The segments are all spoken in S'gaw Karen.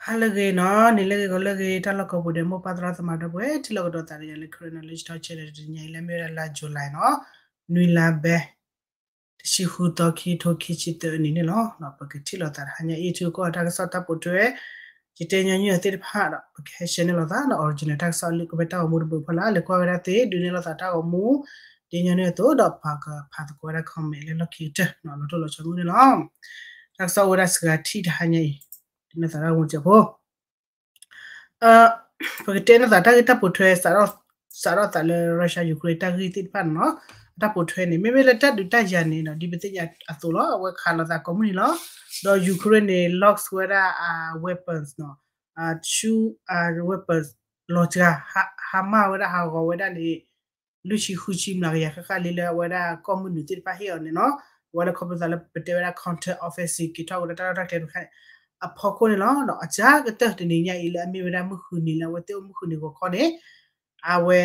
ဟါလၢအဂ့ၤနီၤ, နံၤလၢအဂ့ၤ, ဂီၤလၢအဂ့ၤ, တၢ်လီၢ်ကိးပူၤဒီး မိၢ်ပၢ်သရၣ်သမါဒီပုၢ်ဝဲၢ် ထံၣ်လိာ်ကဒီးသးဒီးယၤလၢ Karen Knowledge Talk Channel တနံၤညါအံၤ လၢအမ့ၢ်ဝဲဒၣ်လါ July နီၤ, နွံလါဘဲ တဆံဃုသီ ခံကထိခံဆံသၢအနံၤန့ၣ်လီၤ. ပကထံၣ်လိာ်သးတဟါညါအံၤ ထံကီၢ်တၢ်ကစီၣ်တၢ်ပိာ်ထွဲ ယတဲညီနုၢ်အီၤသ့ၣ်တဖၣ်ဒီး ပကဟဲ share န့ၢ်လိာ်သးဒီး original တၢ်ကစီၣ်လၢကဝဲတၢ်ဂီၤမူတဘိဖီလာ် လဲၤကွၢ်ဝဲဒၣ်သ့ ဒုးနဲၣ်လိာ်သးတၢ်ဂီၤမူ ဒ်ညီနုၢ်အသိးဒီး ပကဖးသကိးဝဲဒၣ် comment လၢလီၢ်ခံကတၢၢ် လီၤတိၢ်လီၤဆီမုၢ်န့ၣ်လီၤ. တၢ်ကစီၣ်အိၣ်ဝဲဒၣ်စှၤထံၣ်တဟါညါအံၤ ဒ်န့ၣ်သးတၢ်ဂီၤမူစဲးဖိ ပကတဲန့ၢ်သးတၢ်ဂ့ၢ်တၢ်ပိာ်ထွဲ စးထီၣ်သးလၢ Russia Ukraine တၢ်ဂ့ၢ်သ့ၣ်တဖၣ်န့ၣ်နီၤ, တၢ်ပိာ်ထွဲန့ၣ် မ့မ့ၢ်လၢတၢ်ဒုးတၢ်ယၤန့ၣ်နီၤ ဒ်ပသ့ၣ်ညါအသိးလီၤ အဝဲခးလိာ်သးကိးမုၢ်နံၤလီၤ. ဒီး Ukraine န့ၣ် launch ဝဲဒၣ် weapons နီၤ, ဆူ weapons လီၤစှၤ ဟါမၢ်ဝဲဒၣ် ဟးဂီၤဝဲဒၣ်န့ၣ် လွံၢ်ဆံဃုဆံမျးကယၤဃၣ်ဃၣ်လံလၢအဝဲဒၣ်ကီၢ်မုၢ်နုာ်သ့ၣ်တဖၣ်ဟ့ၣ်အီၤန့ၣ်နီၤ, အဝဲလၢခီဖျိသးလၢပတဲဝဲဒၣ် counter offensive က့ၤထီၣ်ဝဲဒၣ်တၢ်လီၢ်တၢ်ကျဲတခါန့ၣ် အဖီခိၣ်န့ၣ်လီၤ. ဒီးအစှၤကတၢၢ်တနံၤညါအံၤလၢအမ့ၢ်ဝဲဒၣ်မုၢ်ဃုနံၤလၢအဝဲသ့ၣ်အိၣ်မုၢ်ဃုနံၤဂီၤခီန့ၣ် အဝဲ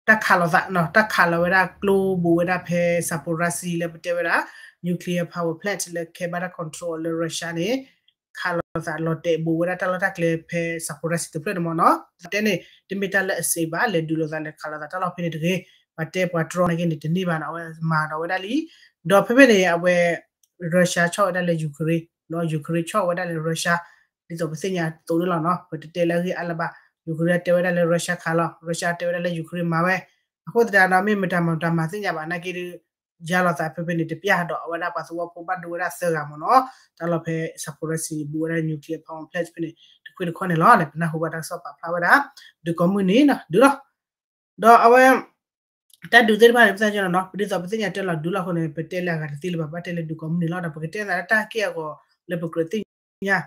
တၢ်ခးလိာ်သးနီၤ, တၢ်ခးလီၤဝဲဒၣ်ကျိဘိးဝဲဒၣ်ဖဲ Zaporizhzhia လၢပတဲဝဲဒၣ် nuclear power plant လၢကဲဘၣ်တၢ် control လၢ Russia န့ၣ် ခးလိာ်သးလီၤတဲာ်ဘိးဝဲဒၣ်တၢ်လီၢ်တၢ်ကျဲဖဲ Zaporizhzhia တဖျၢၣ်န့ၣ်မ့ၢ်နီၤ, တဲန့ၣ် တမ့ၢ်တၢ်လၢအ safe ဘၣ် လဲၤဒုးလိာ်သးလဲၤခးလိာ်သးတၢ်လီၢ်ဖဲန့ၣ်တဂ့ၤ, ပှၤတဲပှၤတြီနာ်က့န့ၣ် တန့ၢ်ဘၣ်နီၤ, အဝဲမၤဒီးဝဲဒၣ်လံ. ဒီးဖဲဖဲန့ၣ် အဝဲ Russia ဆီၣ်ဝဲဒၣ်လၢ Ukraine ဒီး Ukraine ဆီၣ်ဝဲဒၣ်လၢ Russia ဒ်သိးပသ့ၣ်ညါအသိးန့ၣ်လီၤနီၤ, ပတတဲလၢအဂ့ၢ်အါလၢၤဘၣ်. Ukraine တဲဝဲဒၣ်လၢ Russia ခးလီၤ, Russia တဲဝဲဒၣ်လၢ Ukraine မၤဝဲ, အဃိသတးဒီး မ့ၢ်မတၤမၤတၢ်မၤသ့ၣ်ညါဘၣ်နာ်က့ဒီး ယါလီၤသးဖဲဖဲန့ၣ်တပျၢ်ဒီး အဝဲဒၣ်ပှၤသဝီဖိဘၣ်ဒိဝဲဒၣ်သၢဂၤမ့ၢ်နီၤ, တၢ်လီၢ်ဖဲ Zaporizhzhia ဘူးဝဲဒၣ် nuclear power plant ဖဲန့ၣ် တခွ့တခီန့ၣ်လီၤ. ပနၢ်ဟူဘၣ်တၢ်ကစီၣ်ပာ်ဖျါဝဲဒၣ် ဒုးကိးမုၢ်နံၤနီၤ ဒုးလီၤ. ဒီးအဝဲ တၢ်ဒုးသ့ၣ်တဖၣ်န့ၣ် ပသ့ၣ်ညါနီၤ, ဒ်သိးပသ့ၣ်ညါတဲလီၤဒုးလီၤအဃိန့ၣ် ပတဲလၢအဂၤတသ့လၢၤဘၣ်, ဘၣ်တဲလၢဒုးကိးမုၢ်နံၤလီၤ. ဒီးပကတဲသးလၢတၢ်က့ၢ်အဂီၤလၢပကြၢးသ့ၣ်ညါ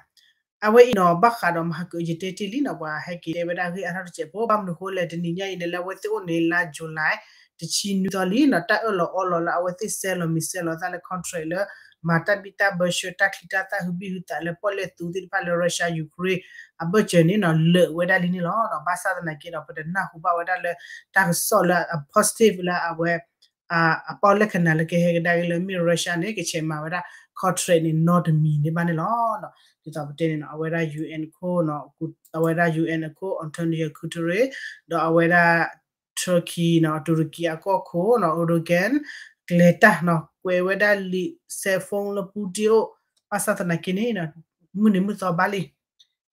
အဝဲအံၤနီၤ ဘၣ်ဃးဒီးမဟါကၢယတဲတ့ၢ်လံနီၤ, ပှၤဟဲက့ၤတဲဝဲဒၣ်အဂ့ၢ်အါထီၣ်တစဲးဖိ, ဘၣ်မနုၤအဃိလဲၣ် တနံၤညါအံၤန့ၣ် လၢအဝဲသ့ၣ်အိၣ်န့ၣ် လါ July တဆံနွံသီလံနီၤ, တၢ်အၢၣ်လီၤအီလီၤလၢအဝဲသ့ၣ်ဆဲးလီၤမံၤဆဲးလီၤသၣ်လၢ contract လၢ မၤတၢ်ဘံၣ်တၢ်ဘၢဆှၢတၢ်ချံတၢ်သၣ်ဟုဘံၣ်ဟုသးလၢပီၣ်လဲၣ်သူသ့ၣ်တဖၣ်လၢ Russia Ukraine အဘၢၣ်စၢၤန့ၣ်နီၤ လၢာ်ဝဲဒၣ်လံန့ၣ်လီၤ. ဒီးဘၣ်ဆၣ်သနာ်က့ဒီး ပတနၢ်ဟူဘၣ်ဝဲဒၣ်လၢ တၢ်ကစီၣ်လၢအ positive လၢအဝဲ အပီၣ်လဲၣ်ကနၣ်လၢကဟဲကဒါက့ၤလၢမ့ၢ် Russia န့ၣ် ကဆဲးမၤဝဲဒၣ် contract န့ၣ် နီတမံၤန့ၣ်ဘၣ်န့ၣ်လီၤ. ဒ်သိးပတဲန့ၣ်နီၤ အဝဲဒၣ် UN ခိၣ် အဝဲဒၣ် UN အခိၣ် Antonio Guterres ဒီးအဝဲဒၣ် Turkey နီၤ တူရကံအကီၢ်ခိၣ်နီၤ Erdogan ကျဲၤတၢ်နီၤ ကွဲးဝဲဒၣ်လံာ် cell phone လၢ Putin အိၣ် ဘၣ်ဆၣ်သနာ်က့န့ၣ် မုၢ်နံၤမုၢ်သီဘၣ်လံ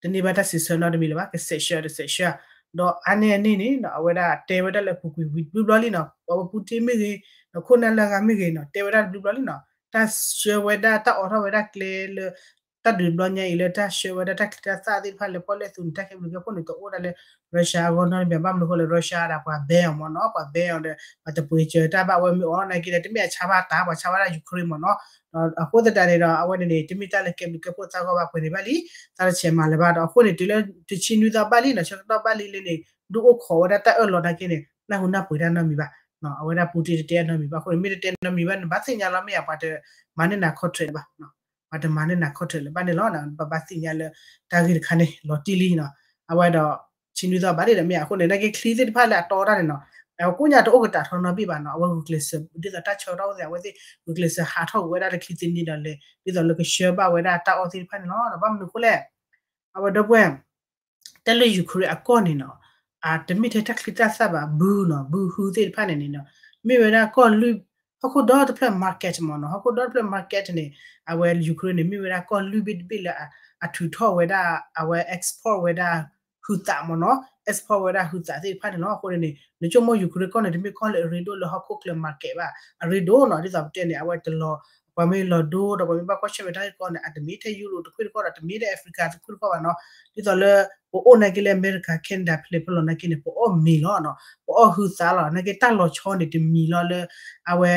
တန့ၢ်ဘၣ်တၢ်စံးဆၢနီတမံၤလၢၤဘၣ် ကဆဲးဆှၢတဆဲးဆှၢ ဒီးအါန့ၢ်အန့ၣ်န့ၣ်နီၤ အဝဲဒၣ်တဲဝဲဒၣ်လၢအပူၤကွံာ်ဝံၤတဘျီဘျီလံနီၤ ပှၤဝဲ Putin မ့ၢ်ဂ့ၤ ဒီးခိၣ်နၢ်လၢအဂၤမ့ၢ်ဂ့ၤနီၤ တဲဝဲဒၣ်တဘျီဘျီလံနီၤ တၢ်ဆှၢဝဲဒၣ်တၢ်အိးထီၣ်ဝဲဒၣ်ကျဲလၢ တၢ်ဒုးတဘျီညါအံၤလၢတၢ်ဆှၢဝဲဒၣ်တၢ်ချံတၢ်သၣ်သ့ၣ်တဖၣ်လၢပီၣ်လဲၣ်သူန့ၣ် တၢ်ခဲဘျုးကဲဖှိၣ်န့ၣ် တအိၣ်ဒၣ်လၢ Russia အဂီၢ်နီတမံၤ ဘၣ်မနုၤအဃိလဲၣ် Russia ဒၣ်ပှၤ ban အီၤမ့ၢ်နီၤ ပှၤ ban အီၤဒီး ပှၤတပှ့ၤစၢၤတၢ်ဘၣ်ဝဲမ့ၢ်အိၣ်နာ်က့ဒီး တမ့ၢ်အဆါဘၣ်တၢ် ပှၤဆါဘၣ်ဒၣ် Ukraine မ့ၢ်နီၤ အဃိသတးန့ၣ်ဒီး အဝဲန့ၣ်န့ၣ် တမ့ၢ်တၢ်လၢကဲဘျုးကဲဖှိၣ်သးဂီၢ်ဘၣ်ပှဲၤန့ၣ်ဘၣ်လံ သးတဆဲးမၤလၢၤဘၣ်ဒီး အဃိန့ၣ် တုၤလၢတဆံနွံသီဘၣ်လံနီၤ ဆၢကတီၢ်ဘၣ်လံလၢန့ၣ် ဒုးအိၣ်ခိးဝဲဒၣ်တၢ်အၢၣ်လီၤနာ်က့န့ၣ် နၢ်ဟူနၢ်ပှ့ၤတၢ်နီတမံၤဘၣ် အဝဲဒၣ် Putin တတဲနီတမံၤဘၣ်အဃိန့ၣ် မ့ၢ်တတဲနီတမံၤဘၣ်န့ၣ် ဘၣ်သ့ၣ်ညါလီၤ မ့ၢ်ယါပှၤတမၤန့ၢ်နၤ contract လၢၤဘၣ် ပှၤတမၤန့ၢ်နၤ contract လၢၤဘၣ်န့ၣ်လီၤ ဘၣ်ဘၣ်သ့ၣ်ညါလၢ တၢ်ဂ့ၢ်တခါန့ၣ် လီၤတံၢ်လံနီၤ အဝဲဒီး ဆံနွံသီဘၣ်လံဒီးမ့ၢ်အဃိန့ၣ် နာ်က့ချံသ့ၣ်တဖၣ်လၢအတီတၢ်န့ၣ်နီၤ ကိးညါတအိၣ်ကတၢၢ်ထီနီတဘ့ၣ်ဘၣ်နီၤ အဝဲဂုာ်ကျဲးစၢး ဒ်သိးတၢ်ဆၢကတီၢ်အိၣ်သ့ၣ် အဝဲသ့ၣ်ဂုာ်ကျဲးစၢးဟးထီၣ်ကွံာ်ဝဲဒၣ်တချံသနံဒီးလဲၤ ဒ်သိးလၢကဆှၢဘၣ်ဝဲဒၣ်တၢ်အီၣ်သ့ၣ်တဖၣ်န့ၣ်လီၤ ဒီးဘၣ်မနုၤအဃိလဲၣ် အဝဲဒီပုၢ်ဝဲၢ် တၢ်လၢ Ukraine အကီၢ်န့ၣ်နီၤ တမ့ၢ်ထဲတၢ်ချံတၢ်သၣ်ဘၣ် ဘုနီၤ ဘုဟုသ့ၣ်တဖၣ်န့ၣ်န့ၣ်နီၤ မ့ၢ်ဝဲဒၣ်ကီၢ်လွံၢ် ဟီၣ်ခိၣ်ဒီတဖျၢၣ် market မ့ၢ်နီၤ ဟီၣ်ခိၣ်ဒီတဖျၢၣ် market န့ၣ် အဝဲ Ukraine န့ၣ် မ့ၢ်ဝဲဒၣ်ကီၢ်လွံၢ်ဘ့ၣ်တဘ့ၣ်လၢ အထုးထီၣ်ဝဲဒၣ် အဝဲ export ဝဲဒၣ် ဟုသးမ့ၢ်နီၤ export ဝဲဒၣ်ဟုသးသ့ၣ်တဖၣ်န့ၣ်လီၤ အဃိန့ၣ်န့ၣ် နဆိကမိၣ် Ukraine ကီၢ်န့ၣ် တမ့ၢ်ကီၢ်လၢအရ့ဒိၣ်လၢဟီၣ်ခိၣ်ချၢ market ဘၣ် အရ့ဒိၣ်နီၤ ဒ်သိးပတဲန့ၣ် အဝဲတလီၤ ပှၤမ့ၢ်လီၤဒိဒီးပှၤမ့ၢ်ဘၣ်ကွၢ်ဆၢၣ်မဲာ်တၢ်ဂ့ၢ်ကီန့ၣ် အတမ့ၢ်ထဲ Europe တခွ့ၣ်တခီဒီး တမ့ၢ်ထဲ Africa တခွ့ၣ်တခီဘၣ်နီၤ ဒ်သိးလၢ ပအိၣ်နာ်က့လၢ America Canada ဖဲလဲၣ်ဖဲလဲၣ်နာ်က့န့ၣ် ပအီၣ်မ့ၤလီၤနီၤ ပအီၣ်ဟုသးလီၤ နာ်က့တၢ်လီၤဆီန့ၣ်တမံၤလီၤလၢ အဝဲ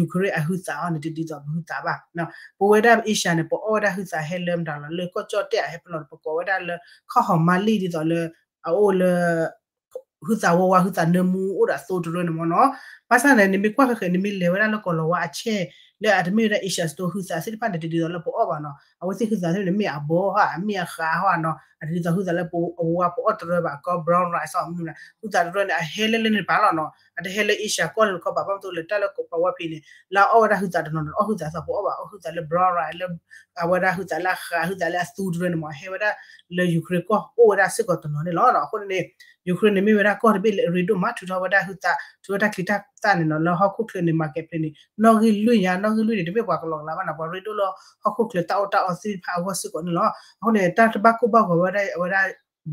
Ukraine အဟုသးအီၤန့ၣ် တဒ်သိးပဟုသးဘၣ် ပဝဲဒၣ် Asia န့ၣ် ပအီၣ်ဝဲဒၣ်ဟုသးဟဲလၢမတၤလီၤ လၢကီၢ်ကၠီၣ်တဲၣ်အဟဲဖဲလဲၣ် ပကိးဝဲဒၣ်လၢ ခီၣ်ဟီၣ်မါလံၢ် ဒ်သိးလၢ အအိၣ်လၢ ဟုသးဝးဝး ဟုသးနၢမူအိၣ်ဒီးအသိတရၢန့ၣ်မ့ၢ်နီၤ ဘၣ်ဆၣ်န့ၣ် နမ့ၢ်ကွၢ်ဃဲးဃဲး နမ့ၢ်လဲၤဝဲဒၣ်လၢကီၢ်လီၤဝါအဆဲၣ် လၢအတမ့ၢ်ဝဲဒၣ် Asia Store ဟုသးသ့ၣ်တဖၣ်န့ၣ် တဒ်သိးလၢပအီၣ်ဘၣ်နီၤ. အဝဲသ့ၣ်ဟုသးသ့ၣ်န့ၣ် မ့ၢ်အဘီဟီ အမ့ၢ်အဃးဟီနီၤ, အတဒ်သိးဟုသးလၢပဝါပအီၣ်တရၢဘၣ် ကီ brown rice အမ့ၢ် ဟုသးတရၢန့ၣ် အဟဲလၢလၢန့ၣ်တပၤလီၤနီၤ. အတဟဲလၢ Asia ကီၢ်န့ၣ်တခီဘၣ် ဘၣ်မနုၤလၢတၢ်လၢပဝါဖဲန့ၣ် လၢအအီၣ်ဝဲဒၣ်ဟုသးတနီၤနီၤ အီၣ်ဟုသးသီပအီၣ်ဘၣ် အီၣ်ဟုသးလၢ brown rice လၢ အဝဲဒၣ်ဟုသးလၢအဃး ဟုသးလၢအသူတရၢန့ၣ်မ့ၢ် ဟဲဝဲဒၣ်လၢ Ukraine ကီၢ်အိၣ်ဝဲဒၣ်စ့ၢ်ကီးတနီၤန့ၣ်လီၤ. အဃိန့ၣ် Ukraine န့ၣ်မ့ၢ်ဝဲဒၣ်ကီၢ်တဘ့ၣ်လၢအရ့ဒိၣ်မး ထုးထီၣ်ဝဲဒၣ်ဟုသး ထုးဝဲတၢ်ချံတၢ်သၣ်န့ၣ်နီၤ လၢဟီၣ်ခိၣ်ချၢန့ၣ် market place န့ၣ် နီၣ်ဂံၢ်လွံၢ်ညါ နီၣ်ဂံၢ်လွံၢ်န့ၣ် တမ့ၢ်ပှၤကလီၤကလးဘၣ်နီၤ ပှၤရ့ဒိၣ်လၢဟီၣ်ခိၣ်ချၢတၢ်အီၣ်တၢ်အီသ့ၣ်တဖၣ်အဂီၢ်စ့ၢ်ကီးန့ၣ်လီၤ. အဃိန့ၣ် တၢ်တဘၣ်ကိၢ်ဘၣ်ဂီၤဝဲဒၣ်အဝဲဒၣ်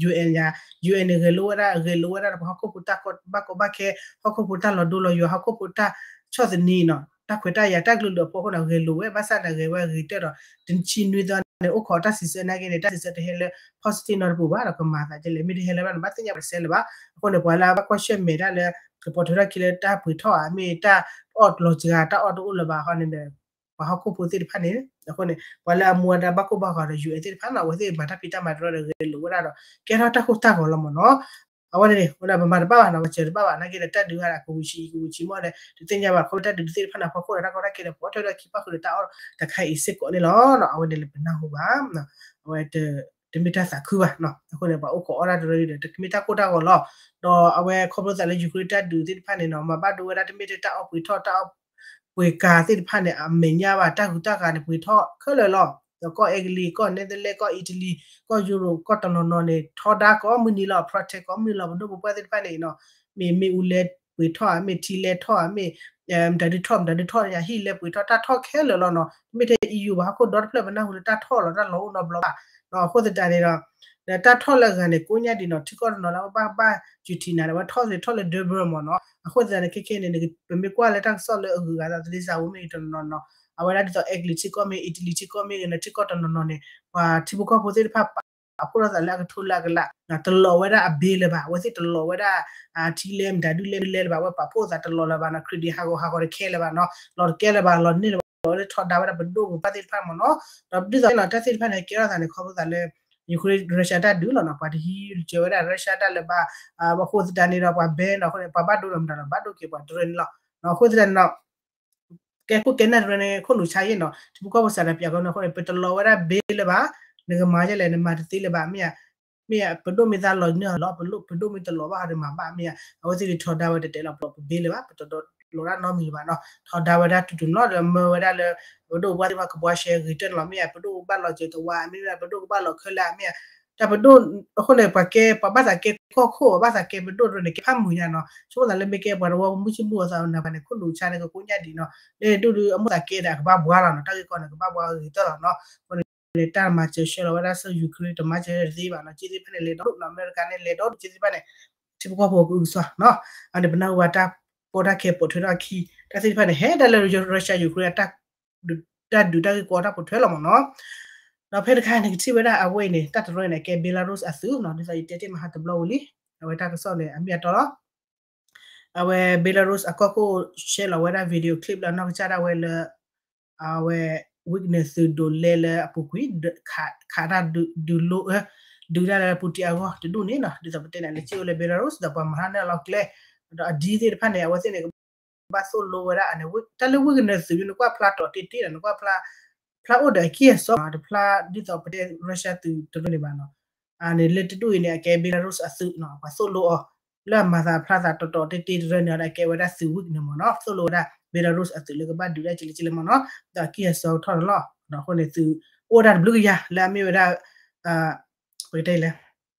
UN ယါ UN န့ၣ် ဂဲၤလိဝဲဒၣ် ဂဲၤလိဝဲဒၣ်ဒီးပှၤဟီၣ်ခိၣ်ဖိတၢ်ဘၣ်ကီဘၣ်ခဲ ဟီၣ်ခိၣ်ဖိတၢ်လီၤဒိလီၤယွၤ ဟီၣ်ခိၣ်ဖိတၢ်ဆီၣ်သနံးနီၤ တၢ်ခွဲးတၢ်ယာ်တၢ်ကလုာ်ဒူၣ်အဖီခိၣ်န့ၣ် ဂဲၤလိဝဲဘၣ်ဆၣ်ဒီးဂဲၤဝဲဂ့ၤတၢၢ်ဒီး တဆံနွံသီန့ၣ် အိၣ်ခိးတၢ်စံးဆၢနာ်က့န့ၣ် တၢ်စံးဆၢတဟဲလၢ positive နီတပူၤဘၣ်ဒီးကမၤသးဒ်လဲၣ် မ့ၢ်တဟဲလၢၤဘၣ်န့ၣ် ဘၣ်သ့ၣ်ညါပှၤတဆဲးလၢၤဘၣ်. အဃိန့ၣ် ပှၤလၢအဘၣ်ကွၢ်ဆၢၣ်မဲာ်တၢ်လၢ ကပိာ်ထွဲထီၣ်ခံလၢတၢ်ပှ့ၤထီၣ်ဧါ မ့ၢ်တၢ်အီၣ်လီၤစှၤ တၢ်အီၣ်တအိၣ်လၢၤဘၣ်ဟီန့ၣ်ဒီး ပှၤဟီၣ်ခိၣ်ဖိသ့ၣ်တဖၣ်န့ၣ် အဃိန့ၣ် ပှၤလၢအမူဝဲဒၣ်ဘၣ်ကိၢ်ဘၣ်ဂီၤဒီး UN သ့ၣ်တဖၣ်နီၤ အဝဲသ့ၣ်မၤတၢ်ဖံးတၢ်မၤတရၢဒီး ဂဲၤလိာ်ဝဲဒၣ်ဒီး ကဲထီၣ်တၢ်ကိၢ်တၢ်ဂီၤလီၤမ့ၢ်နီၤ. အဝဲန့ၣ် ဝဲဒၣ်ပမၤတဘၣ်ဘၣ်နီၤ ပစၢၤတဘၣ်ဘၣ် နာ်က့ဒီးတၢ်ဒုးဟဲဒၣ် ကဝံၤဆံး ကဝံၤဆံးမ့ၢ်ဒီး တသ့ၣ်ညါဘၣ် ခီဖျိတၢ်ဒုးသ့ၣ်တဖၣ်န့ၣ် အဖီခိၣ်ဒီး တၢ်ကီတၢ်ခဲဒီး ပှၤထွဲဒီးခံပၣ်ဃုာ်ဒီး တၢ်အီၣ်တခါအံၤစ့ၢ်ကီးန့ၣ်လီၤ. အဝဲန့ၣ်လၢပနၢ်ဟူဘၣ် အဝဲ တမ့ၢ်တၢ်သးခုဘၣ်နီၤ အဃိန့ၣ် ပှၤအိၣ်ခိးအီၣ်တၢ်တရၢဒီး တမ့ၢ်တၢ်ကိၢ်တၢ်ဂီၤလီၤ. ဒီးအဝဲခီဖျိသးလၢ Ukraine တၢ်ဒုးသ့ၣ်တဖၣ်န့ၣ်နီၤ မၤဘၣ်ဒိဝဲဒၣ်တမ့ၢ်ထဲတၢ်အီၣ်ပှ့ၤထီၣ် တၢ်အီၣ်ပှ့ၤကၤသ့ၣ်တဖၣ်န့ၣ် အမဲာ်ညါဘၣ် တၢ်ဂုၤတၢ်ဂၤန့ၣ် ပှ့ၤထီၣ်ခဲလၢာ်လီၤ. ဒီးကီၢ်အဲကလံး ကီၢ် Netherlands ကီၢ် Italy ကီၢ် Europe ကီၢ်တနီၤနီၤန့ၣ် ထီဒါကိးမုၢ်နံၤလီၤ protest ကိးမုၢ်နံၤလီၤ ပဒိၣ်ပပှၢ်သ့ၣ်တဖၣ်န့ၣ်နီၤ မ့ၢ်မ့ၣ်အူလဲၤပှ့ၤထီၣ် မ့ၢ်ထံလဲၤထီၣ် မ့ၢ် မတၤဒုးထီၣ် မတၤဒုးထီၣ် ယဟံၣ်လဲၤပှ့ၤထီၣ် တၢ်ထီၣ်ခဲလၢာ်လီၤနီၤ တမ့ၢ်ထဲ EU ဘၣ် ဟီၣ်ခိၣ်ဒီတဖျၢၣ် ပနၢ်ဟူလၢတၢ်ထီၣ်လီၤ တၢ်လီၤအိၣ်နီတဘျီဘၣ်နီၤ အဃိသတးန့ၣ်ဒီး ဒီးတၢ်ထီၣ်လၢအဂၤန့ၣ် ကိးညါဒံးနီၤ ထံကီၢ်တနီၤလၢဘၣ်ဘၣ်ယူၤထံးနၤဒီး အဝဲထီၣ်သ့ထီၣ်လၢ Dubai မ့ၢ်နီၤ အဃိသတးန့ၣ် ခဲခဲန့ၣ် ပမ့ၢ်ကွၢ်လၢတၢ်ကစီၣ်လၢအဂုၤအဂၤသးသ့စၢ်ဝဲမ့ၢ်တနီၤနီၤ အဝဲဒၣ်ဒ်သိး အဲကလံးထံကီၢ်မ့ၢ် Italy ထံကီၢ်မ့ၢ်ဂ့ၤန့ၣ် ထံကီၢ်တနီၤနီၤန့ၣ် ပှၤထံဖိကီၢ်ဖိသ့ၣ်တဖၣ် ပာ်ဖှိၣ်ထီၣ်သးလၢအကထိလၢအကလး တလီၤဝဲဒၣ်အဘ့လၢၤဘၣ် အဝဲသ့ၣ်တလီၤဝဲဒၣ် ထံလဲမတၤဒုလဲလဲလၢၤဘၣ် အဝဲပာ်ဖှိၣ်သးတလီၤလၢၤဘၣ်နီၤ credit ဟးဂီၤဟးဂီၤတခဲလၢၤဘၣ်နီၤ လီၤတကဲလၢၤဘၣ် လီၤန့ၢ်လၢၤဘၣ် အဝဲသ့ၣ်ထီဒါဝဲဒၣ်ပဒိၣ်ပပှၢ်သ့ၣ်တဖၣ်မ့ၢ်နီၤ ဒီးဒ်သိးန့ၣ် တၢ်သ့ၣ်တဖၣ်န့ၣ် ကဲထီၣ်သးန့ၣ် ခီဖျိသးလၢ Ukraine Russia တၢ်ဒုးလီၤနီၤ ပှၤတဟံးစၢၤဝဲဒၣ် Russia တၢ်လၢၤဘၣ် အဃိသတးန့ၣ်ဒီး ပှၤဘဲနီၤ အဃိန့ၣ် ပှၤဘၣ်ဒိဒီးမတၤဒီး ဘၣ်ဒိက့ၤပှၤတရၢန့ၣ်လီၤ အဃိသတးန့ၣ်ဒီး ကဲခိၣ်ကဲနၢ်တရၢန့ၣ် ခိၣ်နူာ်ဆါယဲၢ်နီၤ ထံဖိကီၢ်ဖိစးတပျးကီန့ၣ်အဃိန့ၣ် ပတလီၤဝဲဒၣ်ဘ့လၢၤဘၣ် နကမၤဒ်လဲၣ် နမၤတသ့လၢၤဘၣ် မ့ၢ်ဧါ မ့ၢ်ဧါ ပဒိၣ်မ့ၢ်သးလီၤန့ၢ်အီၤလီၤ ပဒိၣ်မ့ၢ်တလီၤဘၣ်ဟီဒီးမၤဘၣ် မ့ၢ်ဧါ အဝဲသ့ၣ်ဒုးထီဒါဝဲတတဲလီၤ ပလီၤပဘ့လၢၤဘၣ် ပတလီၤဒၣ်နီတမံၤလၢၤဘၣ်နီၤ ထီဒါဝဲဒၣ်တူၢ်တူၢ်နီၤ ဒီးမၢဝဲဒၣ်လၢ ပဒိၣ်ပပှၢ်သ့ၣ်တဖၣ်ကဘှါရှဲဂ့ၤတၢၢ်န့ၣ်လီၤ မ့ၢ်ဧါ ပဒိၣ်ကဘၣ်လီၤစၢၤတဝါ မ့ၢ်ဧါ ပဒိၣ်ကဘၣ်လီၤခဲလၢာ် မ့ၢ်ဧါ တၢ်ပဒိၣ် အဃိန့ၣ် ပှၤကဲ ပှၤဘၣ်သးကဲကီၢ်ခိၣ် ဘၣ်သးကဲပဒိၣ်တရၢန့ၣ် ကဲဖးမုာ်ညါနီၤ ဆိကမိၣ်သးလၢမ့ၢ်ကဲပှၤတဝီ မုၢ်ဆ့ၣ်မုၢ်ဂီၤသးနၤပှၤန့ၣ် ခိၣ်နူာ်ဆါန့ၣ် ကကိးညါဒံးနီၤ လၢဒိၣ်ဒုးအမိၣ်သးကဲဒီး အကဘၣ်ဘှါလီၤနီၤ တၢ်ဂ့ၢ်ကီန့ၣ် ကဘၣ်ဘှါဂ့ၤတၢၢ်လီၤနီၤ အဃိန့ၣ် တၢ်မၤစၢၤဆှၢလီၤဝဲဒၣ်ဆၢ Ukraine တမၤစၢၤတသ့ဘၣ်နီၤ က့သ့ၣ်တဖၣ်န့ၣ် လဲၤဒီဒိၣ်နီၤ အမဲရကၤန့ၣ် လဲၤဒီဒိၣ် က့သ့ၣ်တဖၣ်န့ၣ် ထံဖိကီၢ်ဖိကအုကစွါနီၤ အန့ၣ် ပနၢ်ဟူဘၣ်တၢ်ကီတၢ်ခဲပိာ်ထွဲထီၣ်အခံ တၢ်သ့ၣ်တဖၣ်န့ၣ် ဟဲဒၣ်လၢ Russia Ukraine အတၢ် တၢ်ဒုးတၢ်ဂ့ၢ်ကီတၢ်ပိာ်ထွဲလီၤမ့ၢ်နီၤ ဒီးဖဲတခါန့ၣ် ကထံၣ်ဝဲဒၣ်အဝဲအံၤန့ၣ် တၢ်တရၢန့ၣ် ကဲ Belarus အသုးနီၤ ဒ်သိးယတဲတ့ၢ်မဟါတဘျီဝံၤလံ အဝဲတၢ်ကစီၣ်န့ၣ် အမ့ၢ်အတီလီၤ အဝဲ Belarus အကီၢ်ခိၣ် share လီၤဝဲဒၣ် video clip လၢအနီၢ်ကစၢ်ဒၣ်ဝဲလၢ အဝဲ Wagner သုးဒိးလဲလၢအပူၤကွံာ် ခးတၢ်ဒုးလိ ဒုးတၢ်လၢ Putin အဂီၢ်တဒူၣ်န့ၣ်နီၤ ဒ်သိးပတဲန့ၣ် လဲၤစံၣ်အိၣ်လၢ Belarus ဒီးပှၤမၤတၢ်န့ၢ်အလီၢ်ကျဲ ဒီးအဒ်သ့ၣ်တဖၣ်န့ၣ် အဝဲသ့ၣ်န့ၣ် ကဘၣ်သိၣ်လိဝဲဒၣ်န့ၣ် တၢ်လၢ Wagner သုးန့ၣ် နကွၢ်ဖျါတီၤတ့ၢ်တ့ၢ်ဒီး နကွၢ်ဖျါ ဖျါအိၣ်ဒီးအကံၢ်အစီနီၤ တဖျါဒ်သိးပတဲ Russia သုးတရၢန့ၣ်ဘၣ်နီၤ န့ၣ်လၢတဒူၣ်အံၤန့ၣ် အကဲ Belarus အသုးနီၤ ပှၤသိၣ်လိအီၤ လၢအမၤသးဖျါသးတီၤတီၤတ့ၢ်တ့ၢ်တရၢန့ၣ်ဒီး အကဲဝဲဒၣ်သုး Wagner မ့ၢ်နီၤ သိၣ်လိဝဲဒၣ် Belarus အသုးလၢကဘၣ်ဒုးတၢ်ကလဲၤကလဲၤမ့ၢ်နီၤ ဒီးအကံၢ်အစီကထီၣ်န့ၣ်လီၤ အဃိန့ၣ်သုး အိၣ်ဝဲဒၣ်တဘျုးကယၤလၢအမ့ၢ်ဝဲဒၣ် ပကတဲလဲၣ်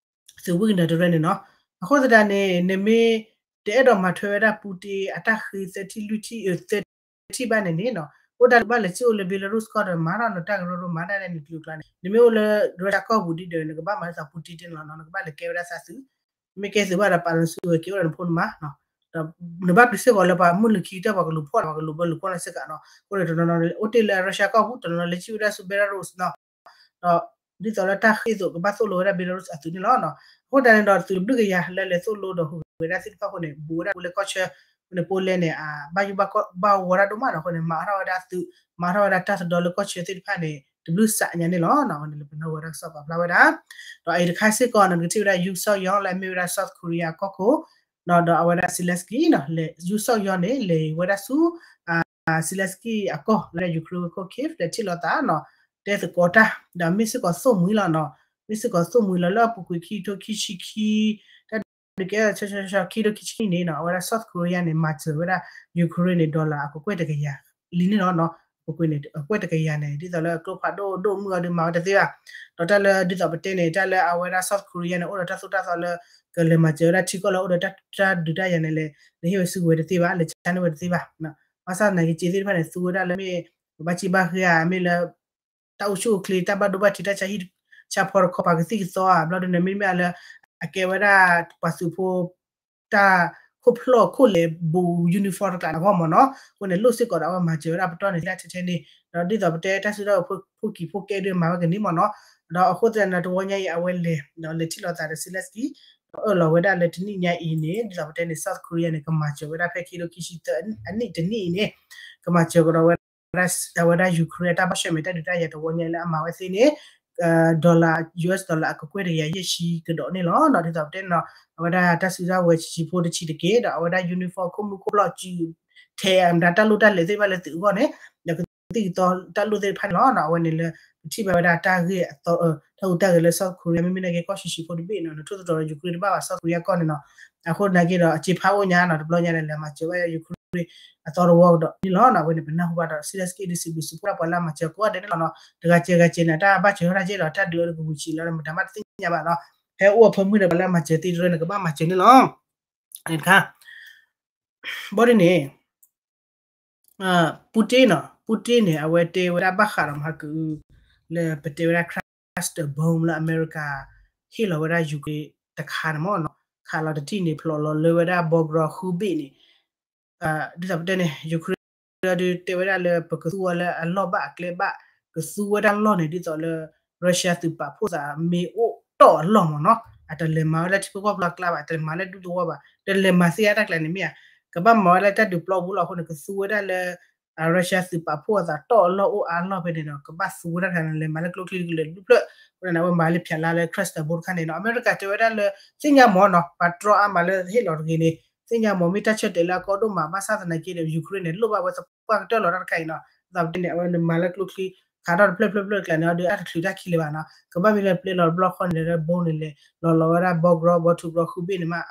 သုး Wagner တရၢန့ၣ်နီၤ အဃိသတးန့ၣ် နမ့ၢ်တအဲၣ်ဒိးမၤထွဲဝဲဒၣ် Putin အတၢ်ဃ့သၢထံၣ်လွံၢ်ထံၣ် သၢထံၣ်ဘၣ်န့ၣ်န့ၣ်နီၤ အိၣ်ဒၣ်လၢဘၣ်လဲၤစံၣ်အိၣ်လၢ Belarus ကီၢ်ဒီး မၤထီၣ်နတၢ်ကရၢကရိ မၤတၢ်လၢနကျိၤကျါန့ၣ် နမ့ၢ်အိၣ်လၢ Russia ကီၢ်ပူၤဒ်ဒီး နကဘၣ်မၤလၢသး Putin တ့ၢ်န့ၣ်လီၤနီၤ နကဘၣ်လဲၤကဲဝဲဒၣ်သးသုး မ့ၢ်ကဲသုးဘၣ်ဒီး ပာ်လီၤစုဝဲက့ၤအိၣ်ဒီးနဖိနမါ ဒီးနဘၣ်ပျံၤစ့ၢ်ကီးလၢပှၤမုၢ်လုၢ်ခံကတၢၢ် ပှၤကလူၤဖီၣ်ဒီး ပှၤကလူၤဘၢလူၤဖီၣ်န့ၣ်စ့ၢ်ကီးနီၤ အဃိန့ၣ် တနီၤနီၤအိၣ်တ့ၢ်လၢ Russia ကီၢ်ပူၤ တနီၤနီၤလဲၤစံၣ်ဝဲဒၣ်ဆူ Belarus နီၤ ဒီးဒ်သိးလၢတၢ်ဃ့ၢ်သိးကဘၣ်သိၣ်လိဝဲဒၣ် Belarus အသုးန့ၣ်လီၤ. အဃိသတးန့ၣ်ဒီး သုးတဘျုးကယၤလၢလဲၤသိၣ်လိဒီးဟူးဂဲၤဝဲဒၣ်သ့ၣ်တဖၣ်အဃိန့ၣ် ဘူးဝဲဒၣ်ပူၤလၢကီၢ်ဆၢ အဃိန့ၣ် Poland န့ၣ် ဘၣ်ယိၣ်ဘၣ်ဝီတၢ်ဒိၣ်မးဒီး အဃိန့ၣ် မၤထီၣ်ဝဲဒၣ်သုး မၤထီၣ်ဝဲဒၣ်တၢ်သဒီလၢကီၢ်ဆၢသ့ၣ်တဖၣ်န့ၣ် တဘျုးစးညါန့ၣ်လီၤ. အဝဲန့ၣ်လၢပနၢ်ဟူဝဲဒၣ်ကစီၣ်ပာ်ဖျါဝဲဒၣ် ဒီးအအံၤတခါစ့ၢ်ကီးန့ၣ် နကထံၣ်ဝဲဒၣ် Yoon Suk Yeol လၢအမ့ၢ်ဝဲဒၣ် South Korea ကီၢ်ခိၣ် ဒီးအဝဲဒၣ် Zelensky နီၤ လဲၤယူၢ်စီၣ်ယီၤန့ၣ် လဲၤဝဲဒၣ်ဆူ Zelensky အကီၢ်လၢ Ukraine ဝ့ၢ်ခိၣ် Kyiv လဲၤထံၣ်လိာ်သးနီၤ တဲသကိးတၢ် ဒီးမ့ၢ်စ့ၢ်ကီးသိၣ်မှံၤလီၤနီၤ မ့ၢ်စ့ၢ်ကီးသိၣ်မှံၤလီၤလၢအပူၤကွံာ်ခံကထိခံဆံခံ တၢ်ဒုးကဲထီၣ်ဆၢဆၢဆၢ ခံကထိခံဆံခံန့ၣ်နီၤ အဝဲဒၣ် South Korea န့ၣ် မၤစၢၤဝဲဒၣ် Ukraine န့ၣ် dollar အကကွဲၢ်တကယၤလံန့ၣ်လီၤနီၤ အပူၤကွံာ်န့ၣ် အကွဲၢ်တကယၤန့ၣ် ဒ်သိးလၢကျိဖးဒိၣ်ဒိၣ်မုၢ်အီၤဒုးမၤဝဲတသ့ဘၣ် ဒီးတၢ်လၢဒ်သိးပတဲန့ၣ် တၢ်လၢအဝဲဒၣ် South Korea န့ၣ် အိၣ်ဒီးတၢ်သိၣ်တၢ်သီလၢ ကလဲၤမၤစၢၤဝဲဒၣ်ထံကီၢ်လၢအိၣ်ဒီးတၢ်ဒုးတၢ်ယၤန့ၣ်လဲၣ် လဲၤဟ့ၣ်ဝဲစုကဝဲၤတသ့ဘၣ် လဲၤဆါန့ၢ်ဝဲတသ့ဘၣ် ဘၣ်ဆၣ်သနာ်က့ စ့သ့ၣ်တဖၣ်န့ၣ် သူဝဲဒၣ်လၢမ့ၢ် ပဘၣ်စံးဘၣ်ဃ့ဧါ မ့ၢ်လၢ တၢ်အိၣ်ဆူၣ်အိၣ်ချ့ တၢ်ဘၣ်ဒိဘၣ်ထံးတၢ်ဆါဟံၣ်ဆါဖီတခီ ပှၤကသံၣ်ကသီဧါ ဘျီဒုးန့ၣ် မ့မ့ၢ်လၢ အကဲဝဲဒၣ် ပှၤသုးဖိ တၢ်ခိၣ်ဖျီၣ်ခိၣ်လဲၤဘူး uniform တကျးန့ၣ်အဂီၢ်မ့ၢ်နီၤ အဃိန့ၣ် လိၣ်စ့ၢ်ကီးဒီးအဝဲမၤစၢၤဝဲဒၣ်ပတီၢ်န့ၣ် သ့ၣ်တၢ်ထဲထဲန့ၣ် ဒီးဒ်သိးပတဲတၢ်စုတၢ်ဖိ ဖိကံၤဖိကဲဒုးမၤဝဲကန့ၢ်မ့ၢ်နီၤ ဒီးအဃိသတးန့ၣ် တဝီညါအံၤအဝဲလဲၤ ဒီးလဲၤထံၣ်လိာ်သးဒီး Zelensky ဒီးအၢၣ်လီၤဝဲဒၣ်လၢတနံၣ်ညါအံၤန့ၣ် ဒ်သိးပတဲန့ၣ် South Korea န့ၣ် ကမၤစၢၤဝဲဒၣ်ဖဲခံကထိခံဆံသၢအနံၣ်တနံၣ်အံၤန့ၣ် ကမၤစၢၤကဒီးဝဲဒၣ် အဝဲဒၣ် Ukraine အတၢ်ဘၣ်ဆၢၣ်မဲာ်တၢ်ဒုးတၢ်ယၤတဝီညါအံၤလၢအမၤဝဲသ့န့ၣ် dollar US dollar အကကွဲၢ်တကယၤယဲၢ်ဆံကဒီးန့ၣ်လီၤ. ဒ်သိးပတဲန့ၣ်နီၤ အဝဲဒၣ်တၢ်စုတၢ်ဝဲၤဆံးဖိတဆံးတက့ၢ် ဒီးအဝဲဒၣ် uniform ခိၣ်မုၢ်ခိၣ်ဖျီၣ်စု ထဲအမတၤ တၢ်လိၣ်တၢ်လဲၤသ့ၣ်တဖၣ်လၢသုးအဂီၢ်န့ၣ် ဒီးကသံၣ်ကသီတၢ်လိၣ်သ့ၣ်တဖၣ်န့ၣ်လီၤ. အဝဲန့ၣ်လၢ ပထံၣ်ဘၣ်ဝဲဒၣ်တၢ်ဂ့ၢ်အသီ တၢ်ဟူးတၢ်ဂဲၤလၢ South Korea မ့မ့ၢ်နာ်က့ကီၢ်ဆံးဆံးဖိတဘ့ၣ်နီၤ နထိၣ်သတြီၤဒီး Ukraine တဘၣ်ဘၣ် South Korea ကီၢ်န့ၣ်နီၤ အဃိနာ်က့ဒီး အစ့ဖးအိၣ်ညါနီၤ တဘျီညါဒီး လဲၤမၤစၢၤဘၣ် Ukraine အသီတဝီကဒီးန့ၣ်လီၤ. အဝဲန့ၣ် ပနၢ်ဟူဘၣ်ဒီး Zelensky ဒုးစံးဘျုးစံးဖှိၣ်ဒၣ်ပှၤလၢအမၤစၢၤကိးဂၤဒဲးန့ၣ်လီၤနီၤ တဂၤစဲးဂၤစဲးန့ၣ် တၢ်ဘၣ်စၢၤထီၣ်တၢ်ကဲဒီး တၢ်ဒုးအီၤကဝံၤဆံးလီၤ မတၤမးတသ့ၣ်ညါဘၣ်နီၤ ဖဲအိၣ်အဖၢမုၢ်ဒီး ပှၤလၢအမၤစၢၤသ့တရၢန့ၣ် ကဘၣ်မၤစၢၤန့ၣ်လီၤ. တခါ ဘီဒ်န့ၣ် Putin နီၤ Putin န့ၣ် အဝဲတဲဝဲဒၣ်ဘၣ်ဃးဒီးမဟါကအု လၢပတဲဝဲဒၣ် cluster bomb လၢအမဲရကၤ ဟ့ၣ်လီၤဝဲဒၣ် Ukraine တခါန့ၣ်မ့ၢ်နီၤ ခးလီၤတထံၣ်န့ၣ် ဖျိးလီၤလၢဝဲဒၣ် ဘီကရီဃုဘ့ၣ်န့ၣ် ဒ်သိးပတဲန့ၣ် Ukraine ဒုးတဲဝဲဒၣ်လၢ ပကသူဝဲလၢအလီၢ်ဘၣ်အကျဲဘၣ် ကသူဝဲဒၣ်လီၢ်န့ၣ် ဒ်သိးလၢ Russia သုးပာ်ဖှိၣ်သးမ့ၢ်အိၣ်တီၢ်အလီၢ်မ့ၢ်နီၤ အတလဲၤမၤဝဲလၢထံဖိကီၢ်ဖိအကျါဘၣ် တလဲၤမၤလၢဒူသဝီဘၣ် တလဲၤမၤသ့အါတၢ်ကျဲန့ၣ်မ့ၢ်ဧါ ကဘၣ်မၤဝဲလၢတၢ်ဒုးပျီပူၤလီၤအဃိန့ၣ် ကသူဝဲဒၣ်လၢ Russia သုးပာ်ဖှိၣ်အသးတီၢ်အလီၢ်အိၣ်အါလီၢ်ဖဲန့ၣ်ဒီး ကဘၣ်သူဝဲဒၣ်တခါန့ၣ် လဲၤမၤလၢကျိချံကလဲၤဒူဖျၢၣ် အဃိန့ၣ် အဝဲမၤလၢဖျးလါလၢ cluster bomb တခါန့ၣ်နီၤ အမဲရကၤတဲဝဲဒၣ်လၢ သ့ၣ်ညါမ့ၢ်နီၤ ပှၤတြီအါမးလၢဟ့ၣ်လီၤတဂ့ၤန့ၣ် သ့ၣ်ညါမ့ၢ်မ့ၢ်တၢ်ဆၢတဲာ်လၢအကီဒိၣ်မး ဘၣ်ဆၣ်သနာ်က့ဒီး Ukraine န့ၣ် လိၣ်ဘၣ်ဝဲသပှၢ်ကတၢၢ်လီၤတၢ်တခါအံၤနီၤ ဒ်သိးပတဲန့ၣ် အဝဲန့ၣ်မၤလၢကျိချံ ခးထီၣ်တဖျၢၣ်ဖျၢၣ်ဖျၢၣ်တကျဲန့ၣ် အဒုးအတချုးတၢ်ခံလၢၤဘၣ်နီၤ ကဘၣ်မ့ၢ်လၢပျဲလီၤတဘျီဃီန့ၣ်လၢ bomb န့ၣ်လဲၤလီၤလီၤဝဲဒၣ် ဘီကရီ ဘီထူကရီဃုဘ့ၣ်န့ၣ်မး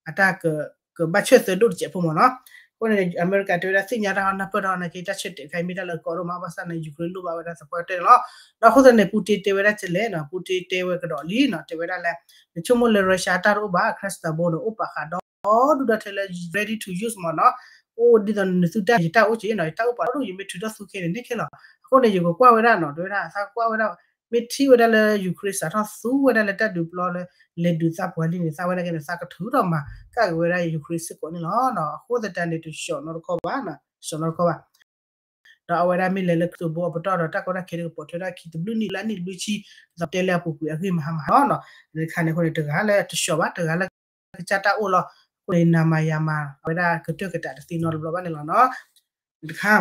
အတၢ် ကဘၣ်ဆၢၣ်သၢဒိၣ်တစဲးဖိမ့ၢ်နီၤ အဃိန့ၣ် အမဲရကၤတဲဝဲဒၣ်သ့ၣ်ညါတၢ်ဟီနၢ်ပၢၢ်တၢ်ဟီနာ်က့ တၢ်ဆၢတဲာ်တခါအံၤမ့ၢ်တၢ်လၢအကီဒိၣ်မး ဘၣ်ဆၣ်န့ၣ် Ukraine လိၣ်ဘၣ်ဝဲဒၣ်သပှၢ်ကတၢၢ်န့ၣ်လီၤ. ဒီးအဃိသတးန့ၣ် Putin တဲဝဲဒၣ်ကလဲၣ်နီၤ Putin တဲဝဲကဒီးလံနီၤ တဲဝဲဒၣ်လၢ နဆိကမိၣ်လၢ Russia တၢ်တအိၣ်ဘၣ် cluster bomb န့ၣ် အိၣ်ပာ်ဃာ်ဒီဒူၣ်ဒီထၢလၢ ready to use မ့ၢ်နီၤ အိၣ်ဒ်သိးနသုတၢ်ယတၢ်အိၣ်က့နီၤ ယတၢ်အိၣ်ပာ်ဒီဒူၣ် ယမ့ၢ်ထုးထီၣ်သူခဲန့ၣ် န့ၢ်ခဲလီၤ. အဃိန့ၣ် ယကကွၢ်ဝဲဒၣ်နီၤ တဲဝဲဒၣ် သးကွၢ်ဝဲဒၣ် မ့ၢ်ထံၣ်ဝဲဒၣ်လၢ Ukraine စးထီၣ်သူဝဲဒၣ်လၢတၢ်ဒုးပျီလၢ လဲၤဒုးသးပှၢ်လံန့ၣ် သးဝဲဒၣ်က့န့ၣ် သးကထုးထီၣ်မၤကၣ်က့ၤဝဲဒၣ် Ukraine စ့ၢ်ကီးန့ၣ်လီၤ. အဃိသတးန့ၣ် တဆှီၣ်နီတခီဘၣ် တဆှီၣ်နီတခီဘၣ် ဒီးအဝဲဒၣ်မ့ၢ်လဲၤလၢ cluster bomb အပတီၢ်ဒီး တၢ်ကီတၢ်ခဲဒုးကပိာ်ထွဲဒၣ်ခံတဘျုးနံၣ်လၢအနံၣ်တဘျုးဆံ ဒ်သိးပတဲလၢအပူၤကွံာ်အဂ့ၢ်မဟါမဟါလီၤ. တခါန့ၣ်အဃိန့ၣ် တဂၤလၢတဆှီၣ်ဘၣ် တဂၤလၢကစၢ်တၢ်အိၣ်လီၤ. အဃိန့ၣ် နၤမၤယၤမၤ အဝဲဒၣ်ကတၢၢ်ကတးတသ့နီတဘျီဘၣ်န့ၣ်လီၤနီၤ တခါ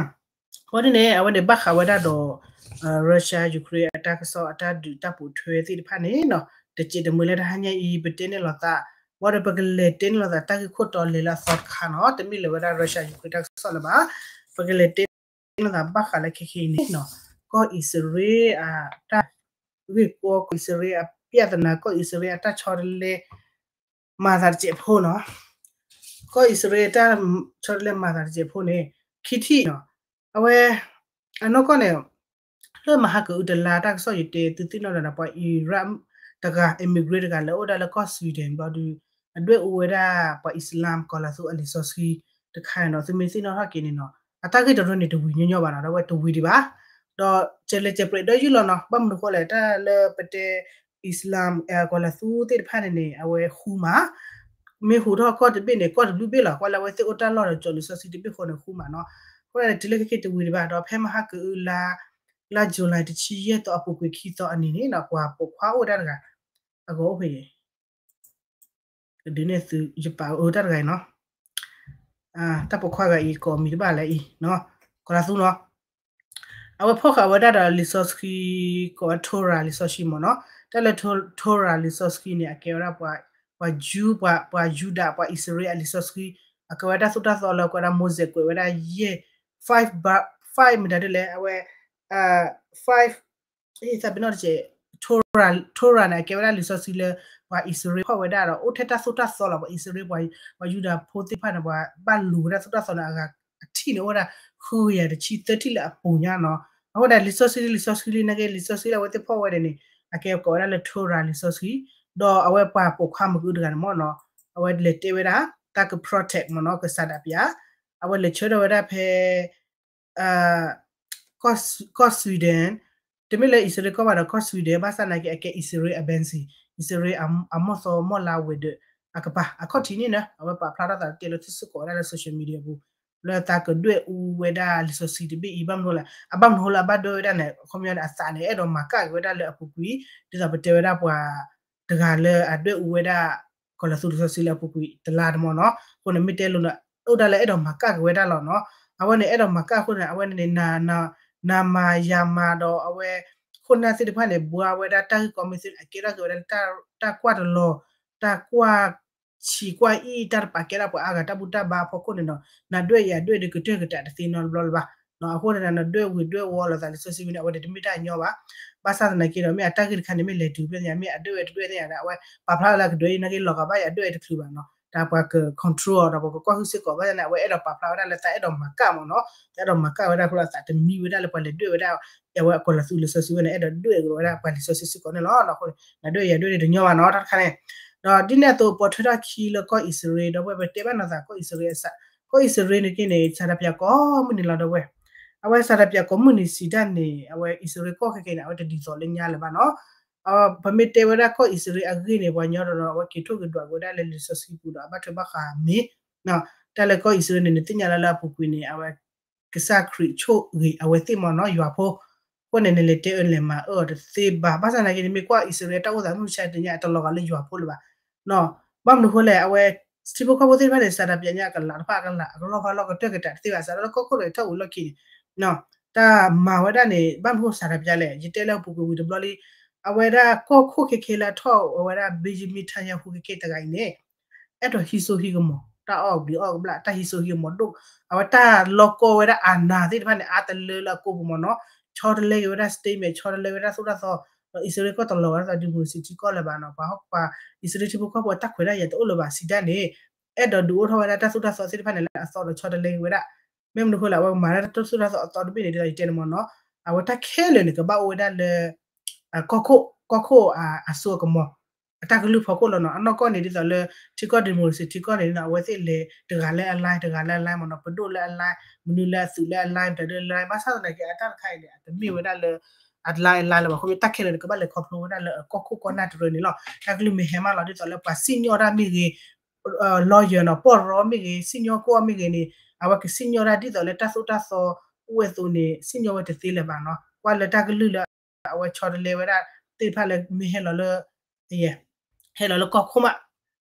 အဃိန့ၣ် အဝဲန့ၣ်ဘၣ်ဃးဝဲဒၣ်ဒီး Russia Ukraine အတၢ်ကစီၣ်အတၢ်ဒုးတၢ်ပိာ်ထွဲသ့ၣ်တဖၣ်န့ၣ်နီၤ တစဲးတမှဲလၢတဟါညါအံၤ ပတဲန့ၢ်လိာ်သး ဝံၤဒီးပကလဲၤတဲန့ၢ်လိာ်သးတၢ်ဂ့ၢ်ခိၣ်တီလဲၤလၢအသီတခါနီၤ တမ့ၢ်လၢၤဝဲဒၣ် Russia Ukraine တၢ်ကစီၣ်လၢၤဘၣ် ပကလဲၤတဲန့ၢ်လိာ်သးဘၣ်ဃးလၢခဲခဲအံၤန့ၣ်နီၤ ကီၢ်အံၣ်စရ့လးအတၢ်ဂ့ၢ်ကီ ကီၢ်အံၣ်စရ့လးအပြဿနာ ကီၢ်အံၣ်စရ့လးအတၢ်ဆီတလဲ မၤသးတစဲးဖိနီၤ ကီၢ်အံၣ်စရ့လးတၢ်ဆီတလဲမၤသးတစဲးဖိန့ၣ် ခံထံၣ်နီၤ အဝဲ အနီၢ်ကီၢ်န့ၣ် လၢမဟါကအုတလါတၢ်ကစီၣ်ယတဲသုသ့ၣ်နီၣ်ဒီး ပှၤ Iraq တဂၤ immigrant တဂၤလၢအိၣ်ဒၣ်လၢကီၢ် Sweden ဘျီဒုး အဒွဲၣ်အူဝဲဒၣ်ပှၤ Islam ကီၤလၤသူအလံာ်စီဆှံတခါန့ၣ်နီၤ သုမ့ၢ်သ့ၣ်နီၣ်ထီၣ်က့ၤန့ၣ်နီၤ အတၢ်ဂ့ၢ်တရၢန့ၣ်တဝံၤညီညီဘၣ်နီၤ ဒီးအဝဲတဝံၤဒံးဘၣ် ဒီးကလဲၤကပြဲးဒီးယုၢ်လီၤနီၤ ဘၣ်မနုၤဃိလဲၣ် တၢ်လၢပတဲ Islam ကီၤလၤသူသ့ၣ်တဖၣ်န့ၣ်န့ၣ် အဝဲဃူမး မ့ၢ်ဟူးထီၣ်ကီၢ်တဘ့ၣ်န့ၣ် ကီၢ်တဘျုးဘ့ၣ်လီၤ ကွၢ်လၢအဝဲသ့ၣ်အိၣ်တၢ်လီၢ်ဒီးကၠီၤလံာ်စီဆှံတဘ့ၣ်ဃိန့ၣ်ဃူမးနီၤ အဃိန့ၣ် တုၤလၢခဲက့ၤတဝံၤဒံးဘၣ် ဒီးဖဲမဟါကအုလါ လါ July တဆံယဲၢ်သီအပူၤကွံာ်ခံသီအနံၤန့ၣ်နီၤ ပှၤပိာ်ခွါအိၣ်ဝဲဒၣ်တဂၤ အဂီၤအိၣ်ဖဲ ကဒုးနဲၣ်သု ယပာ်အၢတၢ်တဂၤအံၤနီၤ တၢ်ပိာ်ခွါဂၤအံၤ ကိးမံၤတဘၣ်လၢအံၤ ကီၤလၤသူနီၤ အဝဲဖီၣ်ဃာ်ဝဲဒၣ်ဒီးလံာ်စီဆှံ ကိးဝဲ Torah လံာ်စီဆှံမ့ၢ်နီၤ တၢ်လၢ Torah လံာ်စီဆှံန့ၣ် အကဲဝဲဒၣ်ပှၤ ပှၤယူ ပှၤယူဒၤ ပှၤအံၣ်စရ့လးအလံာ်စီဆှံ အကဲဝဲတၢ်သိၣ်တၢ်သီလၢ ကွဲးဒၣ် Moses ကွဲးဝဲဒၣ်ယဲၢ် five မတၤဒ်လဲၣ် အဝဲ five သးပ့ၤနီၣ်တကဲး Torah န့ၣ် အကဲဝဲဒၣ်လံာ်စီဆှံလၢ ပှၤအံၣ်စရ့လးဖီၣ်ဝဲဒၣ်ဒီး အိၣ်ထဲတၢ်သိၣ်တၢ်သီလီၤ. ပှၤအံၣ်စရ့လး ပှၤယူဒၤဖိသ့ၣ်တဖၣ်န့ၣ် ပှၤဘၣ်လူၤဝဲဒၣ်သိၣ်တၢ်သီန့ၣ် အဂၤအထံၣ်န့ၣ် အိၣ်ဝဲဒၣ် ဃုကယၤတဆံသၢထံၣ်လၢအပူၤညါနီၤ. အဃိဒီး လံာ်စီဆှံ လံာ်စီဆှံလံန့ၣ်က့ လံာ်စီဆှံလၢအဝဲသ့ၣ်ဖီၣ်ဝဲဒၣ်န့ၣ် အကဲကိးဝဲဒၣ်လၢ Torah လံာ်စီဆှံ ဒီးအဝဲပှၤပိာ်ခွါမုၢ်ကုတဂၤန့ၣ်မ့ၢ်နီၤ အဝဲလဲၤတဲဝဲဒၣ် တၢ်က protect မ့ၢ်နီၤ ကစၢ်ဒၣ်ပျၢ် အဝဲလဲၤဆှၢထီၣ်ဝဲဒၣ်ဖဲ ကီၢ် Sweden တမ့ၢ်လၢအံၣ်စရ့လးကီၢ်ဘၣ်ဒီး ကီၢ် Sweden ဘၣ်ဆၣ်သနာ်က့ အကဲ အံၣ်စရ့လး embassy အံၣ်စရ့လးအမီၢ်သီမီၢ်လါဝဲၤဒၢး အကပၤ အခီၣ်ထံးန့ၣ်နီၤ အဝဲပာ်ဖျါထီၣ်သးတ့ၢ်လၢထံစ့ၢ်ကီးဝဲဒၣ်လၢ social media ပူၤ လၢသးကဒွဲၣ်အူဝဲဒၣ်လံာ်စီဆှံတဘ့ၣ်အံၤ ဘၣ်မနုၤလဲၣ် အဘၣ်မနုၤဃိလၢအဘၣ်ဒွဲၣ်ဝဲဒၣ်န့ၣ် အခီပညီန့ၣ် အသးန့ၣ် အဲၣ်ဒိးမၤကၣ်က့ၤဝဲဒၣ်လၢအပူၤကွံာ် ဒ်သိးပတဲဝဲဒၣ်ပှၤ တဂၤလၢအဒွဲၣ်အူဝဲဒၣ် ကီၤလၤသူလံာ်စီဆှံလၢအပူၤကွံာ်တလါတမ့ၢ်နီၤ. အဃိန့ၣ် မ့ၢ်တဲလိၤန့ၣ် အိၣ်ဒၣ်လၢအဲၣ်ဒိးမၤကၣ်က့ၤဝဲဒၣ်လီၤနီၤ. အဝဲန့ၣ် အဲၣ်ဒိးမၤကၣ်အဃိန့ၣ် အဝဲန့ၣ်န့ၣ် နၤမၤယၤမၤဒီး အဝဲ ခိၣ်နၢ်သ့ၣ်တဖၣ်န့ၣ် ဘှါဝဲဒၣ်တၢ်ဂ့ၢ်ကီမ့ၢ်သ့န့ၣ် အကဲထီၣ်က့ၤဝဲဒၣ် တၢ်ကွၢ်တလီၤ တၢ်ကွၢ်ဆံးကွၢ်အံၣ် တၢ်တပာ်ကဲဒၣ်ပှၤအါဂၤတၢ်ဘူၣ်တၢ်ဘါအဖီခိၣ်န့ၣ်နီၤ. နဒွဲၣ်ယၤဒွဲၣ်ဒီး ကတၢၢ်ကတၢၢ်တသ့နီတဘျီလၢၤဘၣ်. အဃိန့ၣ် နဒွဲၣ်ဝံၤဒွဲၣ်ဝီလိာ်သးလံာ်စီဆှံဝံၤန့ၣ် အဝဲန့ၣ်တမ့ၢ်တၢ်ညီဘၣ်. ဘၣ်ဆၣ်သနာ်က့ဒီး မ့ၢ်အတၢ်ဂ့ၢ်တခါန့ၣ် မ့ၢ်လဲၤတုၤဖဲန့ၣ် မ့ၢ်အဒွဲၣ်ဝဲတဒွဲၣ်သ့ၣ်ညါဒီး အဝဲပာ်ဖျါလၢကဒွဲၣ်အံၤ နာ်က့လီၤဂာ်ဘၣ်ယၤဒွဲၣ်အံၤတချုးဘၣ်နီၤ. တၢ်ပှၤက control အီၤဒီး ပှၤကကွၢ်ဟုၣ်စ့ၢ်ကီးဘၣ်န့ၣ် အဝဲအဲၣ်ဒိးပာ်ဖျါဝဲဒၣ်လၢသးအဲၣ်ဒိးမၤကၣ်မ့ၢ်နီၤ. သးအဲၣ်ဒိးမၤကၣ်ဝဲဒၣ်အဃိလီၤ သးတမံဝဲဒၣ်လၢပှၤလဲၤဒွဲၣ်ဝဲဒၣ် အဝဲကီၤလၤသူလံာ်စီဆှံဝဲန့ၣ် အဲၣ်ဒိးဒွဲၣ်က့ၤဝဲဒၣ်ပှၤလံာ်စီဆှံစ့ၢ်ကီးန့ၣ်လီၤ. အဃိန့ၣ် နဒွဲၣ်ယၤဒွဲၣ်န့ၣ်တညီဘၣ်နီၤ တၢ်တခါန့ၣ်. ဒီးဒ်န့ၣ်အသိး ပိာ်ထွဲထီၣ်ခံလၢကီၢ်အံၣ်စရ့လး ဒီပုၢ်ဝဲၢ် ပတဲဘၣ်နီၤသး ကီၢ်အံၣ်စရ့လးအစး ကီၢ်အံၣ်စရ့လးန့ၣ်က့န့ၣ် စးထီၣ်ပၠးကိးမုၢ်နံၤလီၤ ဒီပုၢ်ဝဲၢ်. အဝဲစးထီၣ်ပၠးကိးမုၢ်နံၤစံးတၢ်န့ၣ် အဝဲအံၣ်စရ့လးကီၢ်ခဲကဲန့ၣ် အဝဲတဒ်သိးလၢညါလၢၤဘၣ်နီၤ. ပမ့ၢ်တဲဝဲဒၣ်ကီၢ်အံၣ်စရ့လးအဂ့ၢ်န့ၣ် ပှၤညီဒီး အဝဲက့ၤထိၣ်က့ၤဒွးက့ၤဝဲဒၣ်လၢလံာ်စီဆှံပူၤဒီး အဘၣ်ထွဲဘၣ်ဃးမ့ၢ် တၢ်လၢကီၢ်အံၣ်စရ့လးန့ၣ် နသ့ၣ်ညါလၢလၢအပူၤကွံာ်န့ၣ် အဝဲ ကစၢ်ခရံာ်ဆိၣ်ဂ့ၤအဝဲသ့ၣ်မ့ၢ်နီၤ ယွၤဖိ. အဃိန့ၣ် နလဲၤတဲအၢလဲၤမၤအၢအီၤတသ့ဘၣ်. ဘၣ်ဆၣ်သနာ်က့န့ၣ် မ့ၢ်ကွၢ်အံၣ်စရ့လးတၢ်အိၣ်သးမုၢ်မဆါတနံၤညါ အတလီၤဂာ်လၢယွၤဖိလၢၤဘၣ်. ဘၣ်မနုၤဃိလဲၣ် အဝဲ ထံဖိကီၢ်ဖိသ့ၣ်တဖၣ်န့ၣ် စးထီၣ်ပၠးညါအကလးတဖၣ်အကလး အကလီၢ်ဖးလီၢ်ကတၢၢ်ကတၢၢ်တသ့ဘၣ် စးထီၣ်လၢကီၢ်ခိၣ်ဒီးထီၣ်ဝံၤလီၢ်ခံန့ၣ် တၢ်မၤဝဲဒၣ်န့ၣ် ဘၣ်မနုၤဃိစးထီၣ်ပၠးလဲၣ် ယတဲလၢအပူၤကွံာ်ဝံၤတဘျီလံ အဝဲဒၣ်ကီၢ်ခိၣ်ခဲခဲလၢအထီၣ်ဝဲဒၣ် Benjamin Netanyahu ခဲခဲတဂၤအံၤန့ၣ် အဲၣ်ဒိးဟံးစိဟံးကမီၤ တၢ်အီၣ်ဘျံးအီၣ်ဘျၣ် တၢ်ဟံးစိဟံးကမီၤဒိၣ် အဝဲတၢ်လီၢ်ကီၢ်ဝဲဒၣ်အနးသ့ၣ်တဖၣ်န့ၣ် အါတလၢလၢအကိာ်ပူၤမ့ၢ်နီၤ ဆီတလဲက့ၤဝဲဒၣ် statement ဆီတလဲဝဲဒၣ်သိၣ်တၢ်သီ ဒီးအံၣ်စရ့လးကီၢ်တလီၤဂာ်ဒ်သိး democracy ထံကီၢ်လၢၤဘၣ်နီၤ ပှၤဟီၣ်ပှၤအံၣ်စရ့လးထံဖိကီၢ်ဖိအတၢ်ခွဲးတၢ်ယာ်တအိၣ်လၢၤဘၣ် စံးတၢ်န့ၣ် အဲၣ်ဒိးဒုးအိၣ်ထီၣ်ဝဲဒၣ်တၢ်သိၣ်တၢ်သီသ့ၣ်တဖၣ်န့ၣ် လၢအသီဒီးဆီတလဲက့ၤဝဲဒၣ် မ့ၢ်မနုၤဃိလဲၣ် အဝဲကမၤတၢ်သိၣ်တၢ်သီအသီတဘ့ၣ်န့ၣ် ဒ်သိးယတဲန့ၣ်မ့ၢ်နီၤ အဝဲတၢ်ခဲလၢာ်န့ၣ် ကဘၣ်အိၣ်ဝဲဒၣ်လၢ ကီၢ်ခိၣ် ကီၢ်ခိၣ်အစိအကမီၤ အတၢ်ကလုၢ်ဖီခိၣ်လီၤနီၤ အနီၢ်ကီၢ်န့ၣ် ဒ်သိးလၢ ထံကီၢ် democracy ထံကီၢ်န့ၣ် အဝဲသ့ၣ်လဲၤတဂၤလၢအ line တဂၤလၢအ line မ့ၢ်နီၤ ပဒိၣ်လၢအ line မနုၤလၢအသုးလၢအ line မတၤဒၣ်လၢ line ဘၣ်ဆၣ်သနာ်က့ အတၢ်တခါအံၤန့ၣ် အတမ့ၢ်ဝဲဒၣ်လၢ အ line line လၢၤဘၣ် အဃိန့ၣ် တၢ်ခဲလၢာ်န့ၣ် ကဘၣ်လဲၤခီဖျိဝဲဒၣ်လၢအကီၢ်ခိၣ်ကီၢ်နၢ်တရၢန့ၣ်လီၤ တၢ်ကလုၢ်မ့ၢ်ဟဲမးလီၤ ဒ်သိးလၢပှၤစံၣ်ညီၣ်တၢ်မ့ၢ်ဂ့ၤ lawyer နီၤ ပီၢ်ရီမ့ၢ်ဂ့ၤ စံၣ်ညီၣ်ကွီၢ်မ့ၢ်ဂ့ၤန့ၣ် အဝဲကစံၣ်ညီၣ်တၢ်ဒ်သိးလၢတၢ်သိၣ်တၢ်သီအိၣ်ဝဲအသိးန့ၣ် စံၣ်ညီၣ်ဝဲတသ့လၢၤဘၣ်နီၤ ကွၢ်လၢတၢ်ကလုၢ်လၢ အဝဲဆီတလဲဝဲဒၣ်သ့ၣ်တဖၣ်လၢမ့ၢ်ဟဲလီၤလၢ ဟဲလီၤလၢကီၢ်ခိၣ်မး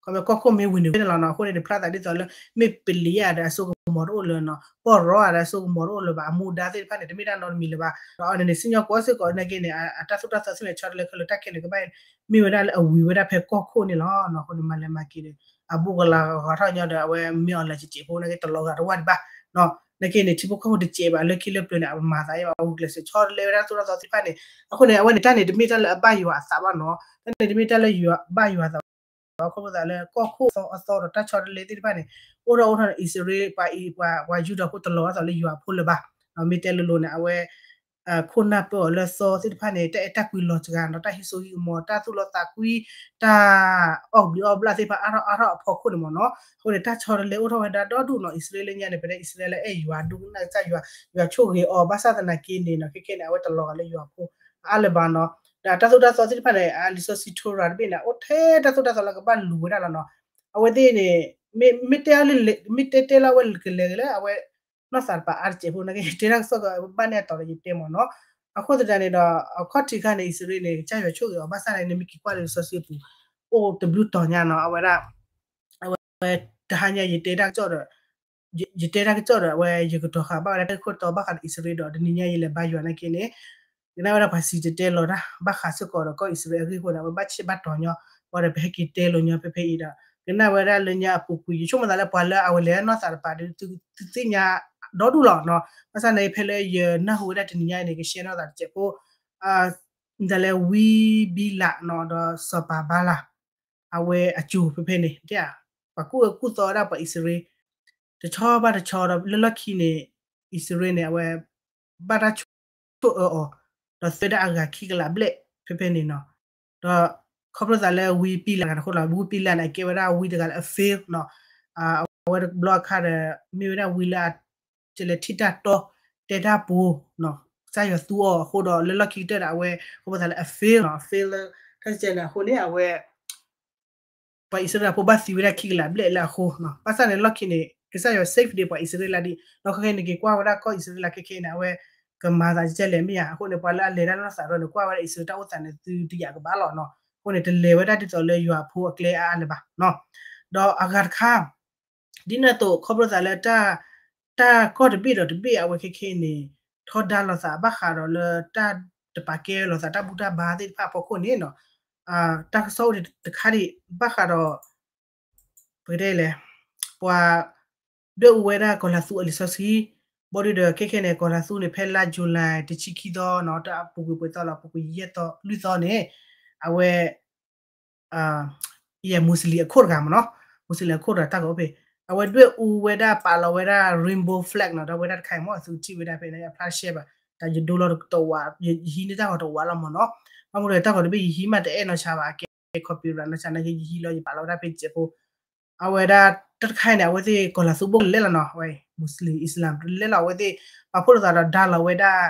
ခီဖျိကီၢ်ခိၣ်မ့ၢ်ဝ့ၤန့ၣ်ဝ့ၤန့ၣ်လီၤနီၤ အဃိန့ၣ် တဖျါသးဒ်သိးလၢ မ့ၢ်ပလံၤယၤဒီးအစိကမီၤတအိၣ်လၢၤနီၤ ပီၢ်ရီဒီးအစိကမီၤတအိၣ်လၢၤဘၣ် အမူဒါသ့ၣ်တဖၣ်န့ၣ် တမ့ၢ်တၢ်နီတမံၤလၢၤဘၣ် ဒီးအန့ၣ်န့ၣ် စံၣ်ညီၣ်ကွီၢ်စ့ၢ်ကီးနာ်က့န့ၣ် အတၢ်သိၣ်တၢ်သီသ့ၣ်န့ၣ် ဆီတလဲခဲလၢာ်တၢ်ခဲလၢာ်ကဘၣ် မ့ၢ်ဝဲဒၣ်လၢအဝံၤဝဲဒၣ်ဖဲကီၢ်ခိၣ်န့ၣ်လီၤနီၤ အဃိန့ၣ် မၤလဲၤမၤက့ၤဒီး အဘူးကလၤဂီၤထီၣ်ညီဒီး အဝဲမ့ၢ်အီၤလၢကကဲးဖိနာ်က့ တလီၤဂာ်တဝၢ်ဒံးဘၣ် နာ်က့န့ၣ် ထံဖိကီၢ်ဖိတကဲးဘၣ် လၢခံလၢပျၢၤန့ၣ် အမၤသးယဲဘၣ် အဂုာ်ကျဲးစၢးဆီတလဲဝဲဒၣ်သိၣ်တၢ်သီသ့ၣ်တဖၣ်န့ၣ် အဃိန့ၣ် အဝဲန့ၣ် တၢ်န့ၣ်တမ့ၢ်တၢ်လၢအဘၣ်ယွၤအသးဘၣ်နီၤ တၢ်န့ၣ်တမ့ၢ်တၢ်လၢဘၣ်ယွၤအသးဘၣ် ခီဖျိသးလၢကီၢ်ခိၣ်အသီဒီးတၢ်ဆီတလဲသ့ၣ်တဖၣ်န့ၣ် အိၣ်ထီၣ်အိၣ်ထီၣ်န့ၣ် အံၣ်စရ့လး ပှၤအံၣ်ပှၤယူဒၤဖိတလီၤဂာ်ဒ်သိးလၢယွၤဖိလၢၤဘၣ် မ့ၢ်တဲလိၤလိၤန့ၣ် အဝဲ ခိၣ်နၢ်ပၢၢ်အီၤလၢသီသ့ၣ်တဖၣ်န့ၣ် တၢ်အဲၣ်တၢ်ကွံလီၤစှၤနီၤ တၢ်ဟံးစိဟံးကမီၤ တၢ်သူၣ်လီသးကွံ တၢ်အီၣ်ဘျံးအီၣ်ဘျၣ်သ့ၣ်တဖၣ် အါထီၣ်အါထီၣ်အဖီခိၣ်န့ၣ်မ့ၢ်နီၤ အဃိန့ၣ် တၢ်ဆီတလဲအိၣ်ထီၣ်ဝဲဒၣ်ဒီဒူၣ်နီၤ အံၣ်စရ့လးလၢညါန့ၣ် ပတဲအံၣ်စရ့လးလၢအဲၣ်ယွၤဒိကနၣ်ကစၢ်ယွၤ ယွၤဆိၣ်ဂ့ၤအီၤ ဘၣ်ဆၣ်သနာ်က့န့ၣ်နီၤ ခဲခဲန့ၣ် အဝဲတလီၤဂာ်လၢယွၤဖိ အါလၢၤဘၣ်နီၤ ဒီးတၢ်သိၣ်တၢ်သီသ့ၣ်တဖၣ်န့ၣ် အလံာ်စီဆှံ Torah တဘ့ၣ်န့ၣ် အိၣ်ထဲတၢ်သိၣ်တၢ်သီလၢကဘၣ်လူၤဝဲဒၣ်လီၤနီၤ အဝဲသ့ၣ်န့ၣ် မ့ၢ်တဲ မ့ၢ်တဲလၢဝဲကလဲၤကလဲၣ် အဝဲ နီၢ်သးတပာ်အါတစဲးဖိ နာ်က့ ယတဲတၢ်ကစီၣ်ကဘၣ်န့ၢ်အတီၤဒီးယတဲမ့ၢ်နီၤ အဃိသတးန့ၣ်ဒီး အခီၣ်ထံးခါန့ၣ် အံၣ်စရ့လးန့ၣ် ကစၢ်ယွၤဆိၣ်ဂ့ၤအီၤ ဘၣ်ဆၣ်န့ၣ် နမ့ၢ်က့ၤကွၢ်လၢလံာ်စီဆှံပူၤ အိၣ်တဘျုးတီၤညါနီၤ အဝဲဒၣ် အဝဲ တဟါညါယတဲတၢ်ကစီၣ်ဒီး ယတဲတၢ်ကစီၣ်ဒီး အဝဲယကတီၤဃာ်ဘၣ်ဝဲဒၣ်တၢ်ဂ့ၢ်ခိၣ်တီဘၣ်ဃးဒီးအံၣ်စရ့လးဒီး တနံၤညါယလဲၤဘါယွၤနာ်က့န့ၣ် ကနၣ်ဝဲဒၣ်ပှၤစံၣ်တဲၤတဲလီၤတၢ် ဘၣ်ဃးစ့ၢ်ကီးဒီးကီၢ်အံၣ်စရ့လးအဂ့ၢ်အဃိန့ၣ် အဝဲဘၣ်ဆ့ၣ်ဘၣ်တီၤညီ ပှၤဒီးပဟဲက့ၤတဲလိာ်ညီဖဲဖဲအံၤဒီး ကနၣ်ဝဲဒၣ်လၢညါအပူၤကွံာ် ယဆိကမိၣ်သးလၢပှၤလၢအဝဲလဲၤနီၢ်သးတပၤဒီး သုသ့ၣ်ညါဒီဒူၣ်လီၤနီၤ. ဘၣ်ဆၣ်န့ၣ် ဖဲလၢယနၢ်ဟူဝဲဒၣ်တနံၤညါအံၤန့ၣ် ကရှဲနီၢ်သးတစဲးဖိ မ့ၢ်တၢ်လၢဝံဘံလးနီၤ ဒီးစီၤပၤဘါလး အဝဲအစိၤဖဲဖဲန့ၣ် တဲ ပှၤကူၣ်အၢကူၣ်သီဝဲဒၣ်ပှၤအံၣ်စရ့လး တဆီဘၣ်တဆီဒီး လၢလီၢ်ခံန့ၣ် အံၣ်စရ့လးန့ၣ် အဝဲ ဘၣ်တၢ်ဆိၣ်အၢအီၤ ဒီးသၢဒၣ်အဂၤခံကလးဘျဲၣ်ဖဲဖဲန့ၣ်နီၤ. ဒီးခီဖျိသးလၢဝံပံလးတဂၤအဃိလီၤ. ဝံပံလးန့ၣ် အကဲဝဲဒၣ်ဝံတဂၤလၢအ fail နီၤ. အဝဲတဘျီအခါဒီး မ့ၢ်ဝဲဒၣ်ဝံလၢ ကလဲၤထံၣ်တၢ်တီ တဲတၢ်ပူၤနီၤ ကစၢ်ယွၤသူအီၤအဃိဒီး လၢလီၢ်ခံကတၢၢ်ဒီး အဝဲ ခီဖျိသးလၢအ fail နီၤ fail လၢ တၢ်စဲန့ၣ်အဃိန့ၣ် အဝဲ ပှၤအံၣ်စရ့လးဖိဘၣ်သံဝဲဒၣ်ခံကလးဘျဲၣ်လၢအဃိနီၤ. ဘၣ်ဆၣ်န့ၣ်လီၢ်ခံန့ၣ် ကစၢ်ယွၤ save ဒံးပှၤအံၣ်စရ့လးဒံး ဒီးခဲခဲန့ၣ် က့ၤကွၢ်ဝဲဒၣ်ကီၢ်အံၣ်စရ့လးခဲခဲန့ၣ် အဝဲ ကမၤသးကဲလဲၣ်မ့ၢ်ဧါ. အဃိန့ၣ် ပှၤလၢအလဲၤတၢ်နီၢ်သးရၢန့ၣ် ကွၢ်ဝဲဒၣ်အံၣ်စရ့လးတၢ်အိၣ်သးန့ၣ် သုတယာ်ကဘၣ်လီၤနီၤ. အဃိန့ၣ် တလဲၤဝဲဒၣ်ဒ်သိးလၢယွၤအဖိအကျဲအါအါလၢၤဘၣ်နီၤ. ဒီးအဂၤတခါ ဒ်န့ၣ်အသိး ခီဖျိသးလၢ တၢ်ကီၢ်တဘ့ၣ်ဒီးတဘ့ၣ်အဝဲခဲခဲန့ၣ် ထီဒါလိာ်သးဘၣ်ဃးဒီးလၢတၢ်တပာ်ကဲလိာ်သးတၢ်ဘူၣ်တၢ်ဘါသ့ၣ်တဖၣ်အဖီခိၣ်န့ၣ်နီၤ တၢ်ကစီၣ်အိၣ်ဒံးတခါဒံး ဘၣ်ဃးဒီး ပကတဲလဲၣ် ပှၤ ဒွဲၣ်အူဝဲဒၣ်ကီၤလၤသူအလံာ်စီဆှံ ဘီဒုဒီးခဲခဲန့ၣ် ကီၤလၤသူန့ၣ် ဖဲလါ July တဆံခံသီနီၤ တၢ်အပူၤကွံာ်ပှဲၤသီလီၤ ပူၤကွံာ်ယဲၢ်သီလွံၢ်သီန့ၣ် အဝဲ ယဲ Muslim အခိၣ်တဂၤမ့ၢ်နီၤ Muslim အခိၣ်တဂၤတၢ်ကအိၣ်ဖဲ အဝဲဒွဲၣ်အူဝဲဒၣ်ပာ်လီၤဝဲဒၣ် rainbow flag နီၤ ဒီးဝဲဒၣ်တခါအံၤမ့ၢ် အသုထံၣ်ဝဲဒၣ်ဖဲန့ၣ် အဖျါရှဲဘၣ် တၢ်ယဒိလီၤတဝး ယဟံးန့ၢ်တၢ်ဂီၤတဝးလီၤမ့ၢ်နီၤ ဘၣ်မနုၤဒီးတၢ်ဂီၤတဘ့ၣ်ယဟံးမးတအဲၣ်နီၢ်ဆါဘၣ် အကဲ copyright နီၢ်ဆါန့ၣ် ယဟံးလီၤယပာ်လီၤဝဲဒၣ်ဖဲစဲးဖိ အဝဲဒၣ်တၢ်တခါအံၤန့ၣ် အဝဲသ့ၣ်ကီၤလၤသူဘိၣ်လဲၣ်လီၤနီၤ အဝဲ Muslim Islam လဲၣ်လီၤ အဝဲသ့ၣ် ပာ်ဖှိၣ်လိာ်သးဒီးဒါလီၤဝဲဒၣ်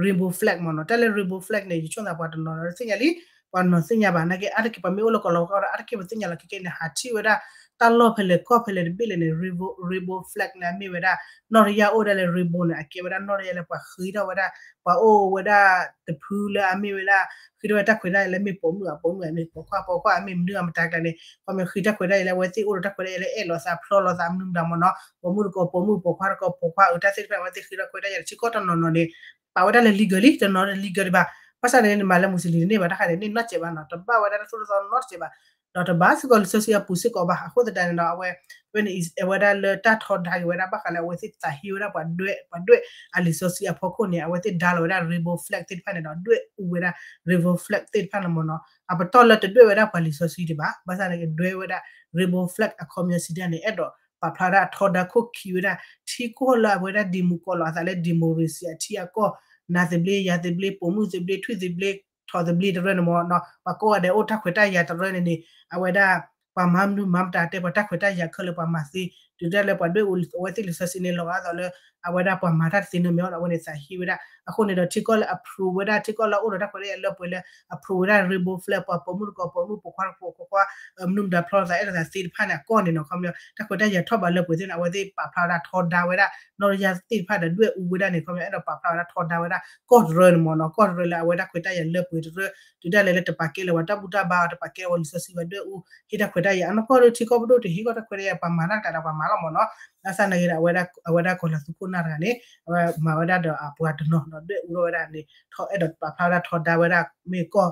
rainbow flag မ့ၢ်နီၤ တၢ်လၢ rainbow flag န့ၣ် ယဆိကမိၣ်သးပှၤတနီၤနီၤသ့ၣ်ညါလံ ပှၤနီၤသ့ၣ်ညါဘၣ် နာ်က့ အါတက့ၢ်ပှၤမ့ၢ်အိၣ်လၢကီၤလၤဝါဒီး အါတက့ၢ်ပသ့ၣ်ညါလီၤ ခဲခဲန့ၣ် ဟးထံၣ်ဝဲဒၣ် တၢ်လီၢ်ဖဲလဲၣ်ကီၢ်ဖဲလဲၣ်တဘ့ၣ်လဲၣ်န့ၣ် rainbow rainbow flag န့ၣ် အမ့ၢ်ဝဲဒၣ် နီၣ်တယၢ်အိၣ်ဒၣ်လၢ rainbow န့ၣ် အကဲဝဲဒၣ်နီၣ်တယၢ်လၢပှၤဃ့ထီၣ်ဝဲဒၣ် ပှၤအိၣ်ဝဲဒၣ်တဖုလၢအမ့ၢ်ဝဲဒၣ် ဃ့ထီၣ်ဝဲတၢ်ခွဲးတၢ်ယာ်လၢမ့ၢ်ပိာ်မုၣ်အပိာ်မုၣ် အမ့ၢ်ပိာ်ခွါပိာ်ခွါ အမ့ၢ်မနုၤအမတၤကျါန့ၣ် ခီမ့ၢ်ဃ့တၢ်ခွဲးတၢ်ယာ်လၢအဝဲသ့ၣ်အိၣ်ဒီးတၢ်ခွဲးတၢ်ယာ်လၢအဲၣ်လိာ်သးဖျီလိာ်သးမနုၤမတၤမ့ၢ်နီၤ ပိာ်မုၣ်တကိးပိာ်မုၣ် ပိာ်ခွါတကိးပိာ်ခွါ အတၢ်သ့ၣ်တဖၣ် အဝဲသ့ၣ်ဃ့ထီၣ်ခွဲးတၢ်ယာ် ထံကီၢ်တနီၤနီၤန့ၣ် ပာ်ဝဲဒၣ်လၢ legal လံ တနီၤလၢ legal ဒံးဘၣ် ဘၣ်ဆၣ်န့ၣ် နမၤလၢ Muslim န့ၣ်ဘၣ် တၢ်ခါန့ၣ် န့ၢ်နီတစဲးဘၣ်နီၤ တဘၣ်ဝဲဒၣ်တၢ်သိၣ်တၢ်သီနီတစဲးဘၣ် ဒီးတဘၣ်စ့ၢ်ကီးလံာ်စီဆှံအပူၤစ့ၢ်ကီးဘၣ် အဃိသတးန့ၣ်ဒီး အဝဲ ဖဲန့ၣ် အဝဲဒၣ်လၢတၢ်ထီဒါက့ၤဝဲဒၣ်ဘၣ်ဃးလၢအဝဲသ့ၣ်သးဟ့ဝဲဒၣ်ပှၤဒွဲၣ် ပှၤဒွဲၣ်အလံာ်စီဆှံအဖီခိၣ်န့ၣ် အဝဲသ့ၣ်ဒါလီၤဝဲဒၣ် rainbow flag သ့ၣ်တဖၣ်န့ၣ်ဒီး ဒွဲၣ်အူဝဲဒၣ် rainbow flag သ့ၣ်တဖၣ်န့ၣ်မ့ၢ်နီၤ အပတီၢ်လၢတဒွဲၣ်ဝဲဒၣ်ပှၤလံာ်စီဆှံဒံးဘၣ် ဘၣ်ဆၣ်န့ၣ် ကဒွဲၣ်ဝဲဒၣ် rainbow flag အခီပညီစံးဒ်န့ၣ် အဲၣ်ဒိးပာ်ဖျါဒၣ်ထီဒါခိၣ်ခံဝဲဒၣ် ထံကီၢ်လၢအဝဲဒၣ် demo ကီးလီၤအသးလၢ democracy အထံအကီၢ် နၤသဘျ့ ယၤသဘျ့ ပိာ်မုၣ်သဘျ့ ထွံၣ်သဘျ့ ထီၣ်သဘျ့တရၢန့ၣ်မ့ၢ်နီၤ ပှၤကိးဂၤဒဲးအိၣ်တၢ်ခွဲးတၢ်ယာ်တရၢန့ၣ်န့ၣ် အဝဲဒၣ် ပှၤမၤမနုၤမၤမတၤတဲပှၤတၢ်ခွဲးတၢ်ယာ်ခဲလၢာ်ပှၤမၤသ့ တုၤဒၣ်လၢပှၤဒွဲၣ်အူအဝဲသ့ၣ်လံာ်စီဆှံန့ၣ် လီၤဂာ်သိးလၢ အဝဲဒၣ်ပှၤမၤတၢ်တသ့နီတမံၤအီၤ အဝဲန့ၣ်သးဟ့ဝဲဒၣ် အဃိန့ၣ်ဒီးထံကီၢ်လၢ approve ဝဲဒၣ် ထံကီၢ်လၢအအိၣ်ဒီးတၢ်ခွဲးတၢ်ယာ်လၢပှဲၤလၢ approve ဝဲဒၣ် rainbow flag ပှၤပိာ်မုၣ်တကိးပိာ်မုၣ် ပိာ်ခွါတကိးပိာ်ခွါ မနုၤမတၤဖျီလိာ်သးအဲၣ်လိာ်သးသ့ၣ်တဖၣ်န့ၣ် အကီၢ်န့ၣ်နီၤ ခီပညီ တၢ်ခွဲးတၢ်ယာ်ထီၣ်ဘးလၢပှဲၤသ့ၣ်န့ၣ် အဝဲသ့ၣ်ပာ်ဖျါဝဲဒၣ်ထီဒါဝဲဒၣ် နီၣ်တယၢ်သ့ၣ်တဖၣ်ဒီးဒွဲၣ်အူဝဲဒၣ်န့ၣ် ခီပညီ အဲၣ်ဒိးပာ်ဖျါဝဲဒၣ်ထီဒါဝဲဒၣ် ကီၢ်တရၢန့ၣ်မ့ၢ်နီၤ ကီၢ်တရၢလၢအဝဲဒၣ်ခွဲးတၢ်ယာ်လၢပှဲၤတရၢ တုၤဒၣ်လဲာ်လၢတပာ်ကဲလၢၤပှၤတၢ်ဘူၣ်တၢ်ဘါအီၤ တပာ်ကဲလၢၤပှၤတၢ်ဘူၣ်တၢ်ဘါအီၤ တပာ်ကဲလၢၤပှၤလံာ်စီဆှံဝဲဒွဲၣ်အူ ဟ့ၣ်တၢ်ခွဲးတၢ်ယာ် အနီၢ်ကီၢ်လၢထံကီၢ်ပဒိၣ်တဟ့ၣ်ကီၢ်တၢ်ခွဲးတၢ်ယာ် ပှၤမၤတၢ်တကးဒီးပှၤမၤလီၤမ့ၢ်နီၤ ဘၣ်ဆၣ်နာ်က့ဒီး အဝဲဒၣ်ကီၤလၤသူခိၣ်နၢ်တဂၤန့ၣ် အဝဲမၤဝဲဒၣ်ဒီးအပှၤတနီၤဒီးဒွဲၣ်အူထီၣ်ဝဲဒၣ်န့ၣ် ထီၣ်အဲၣ်ဒိးပာ်ဖျါဝဲဒၣ်ထီဒါဝဲဒၣ် မ့ၢ်ကီၢ်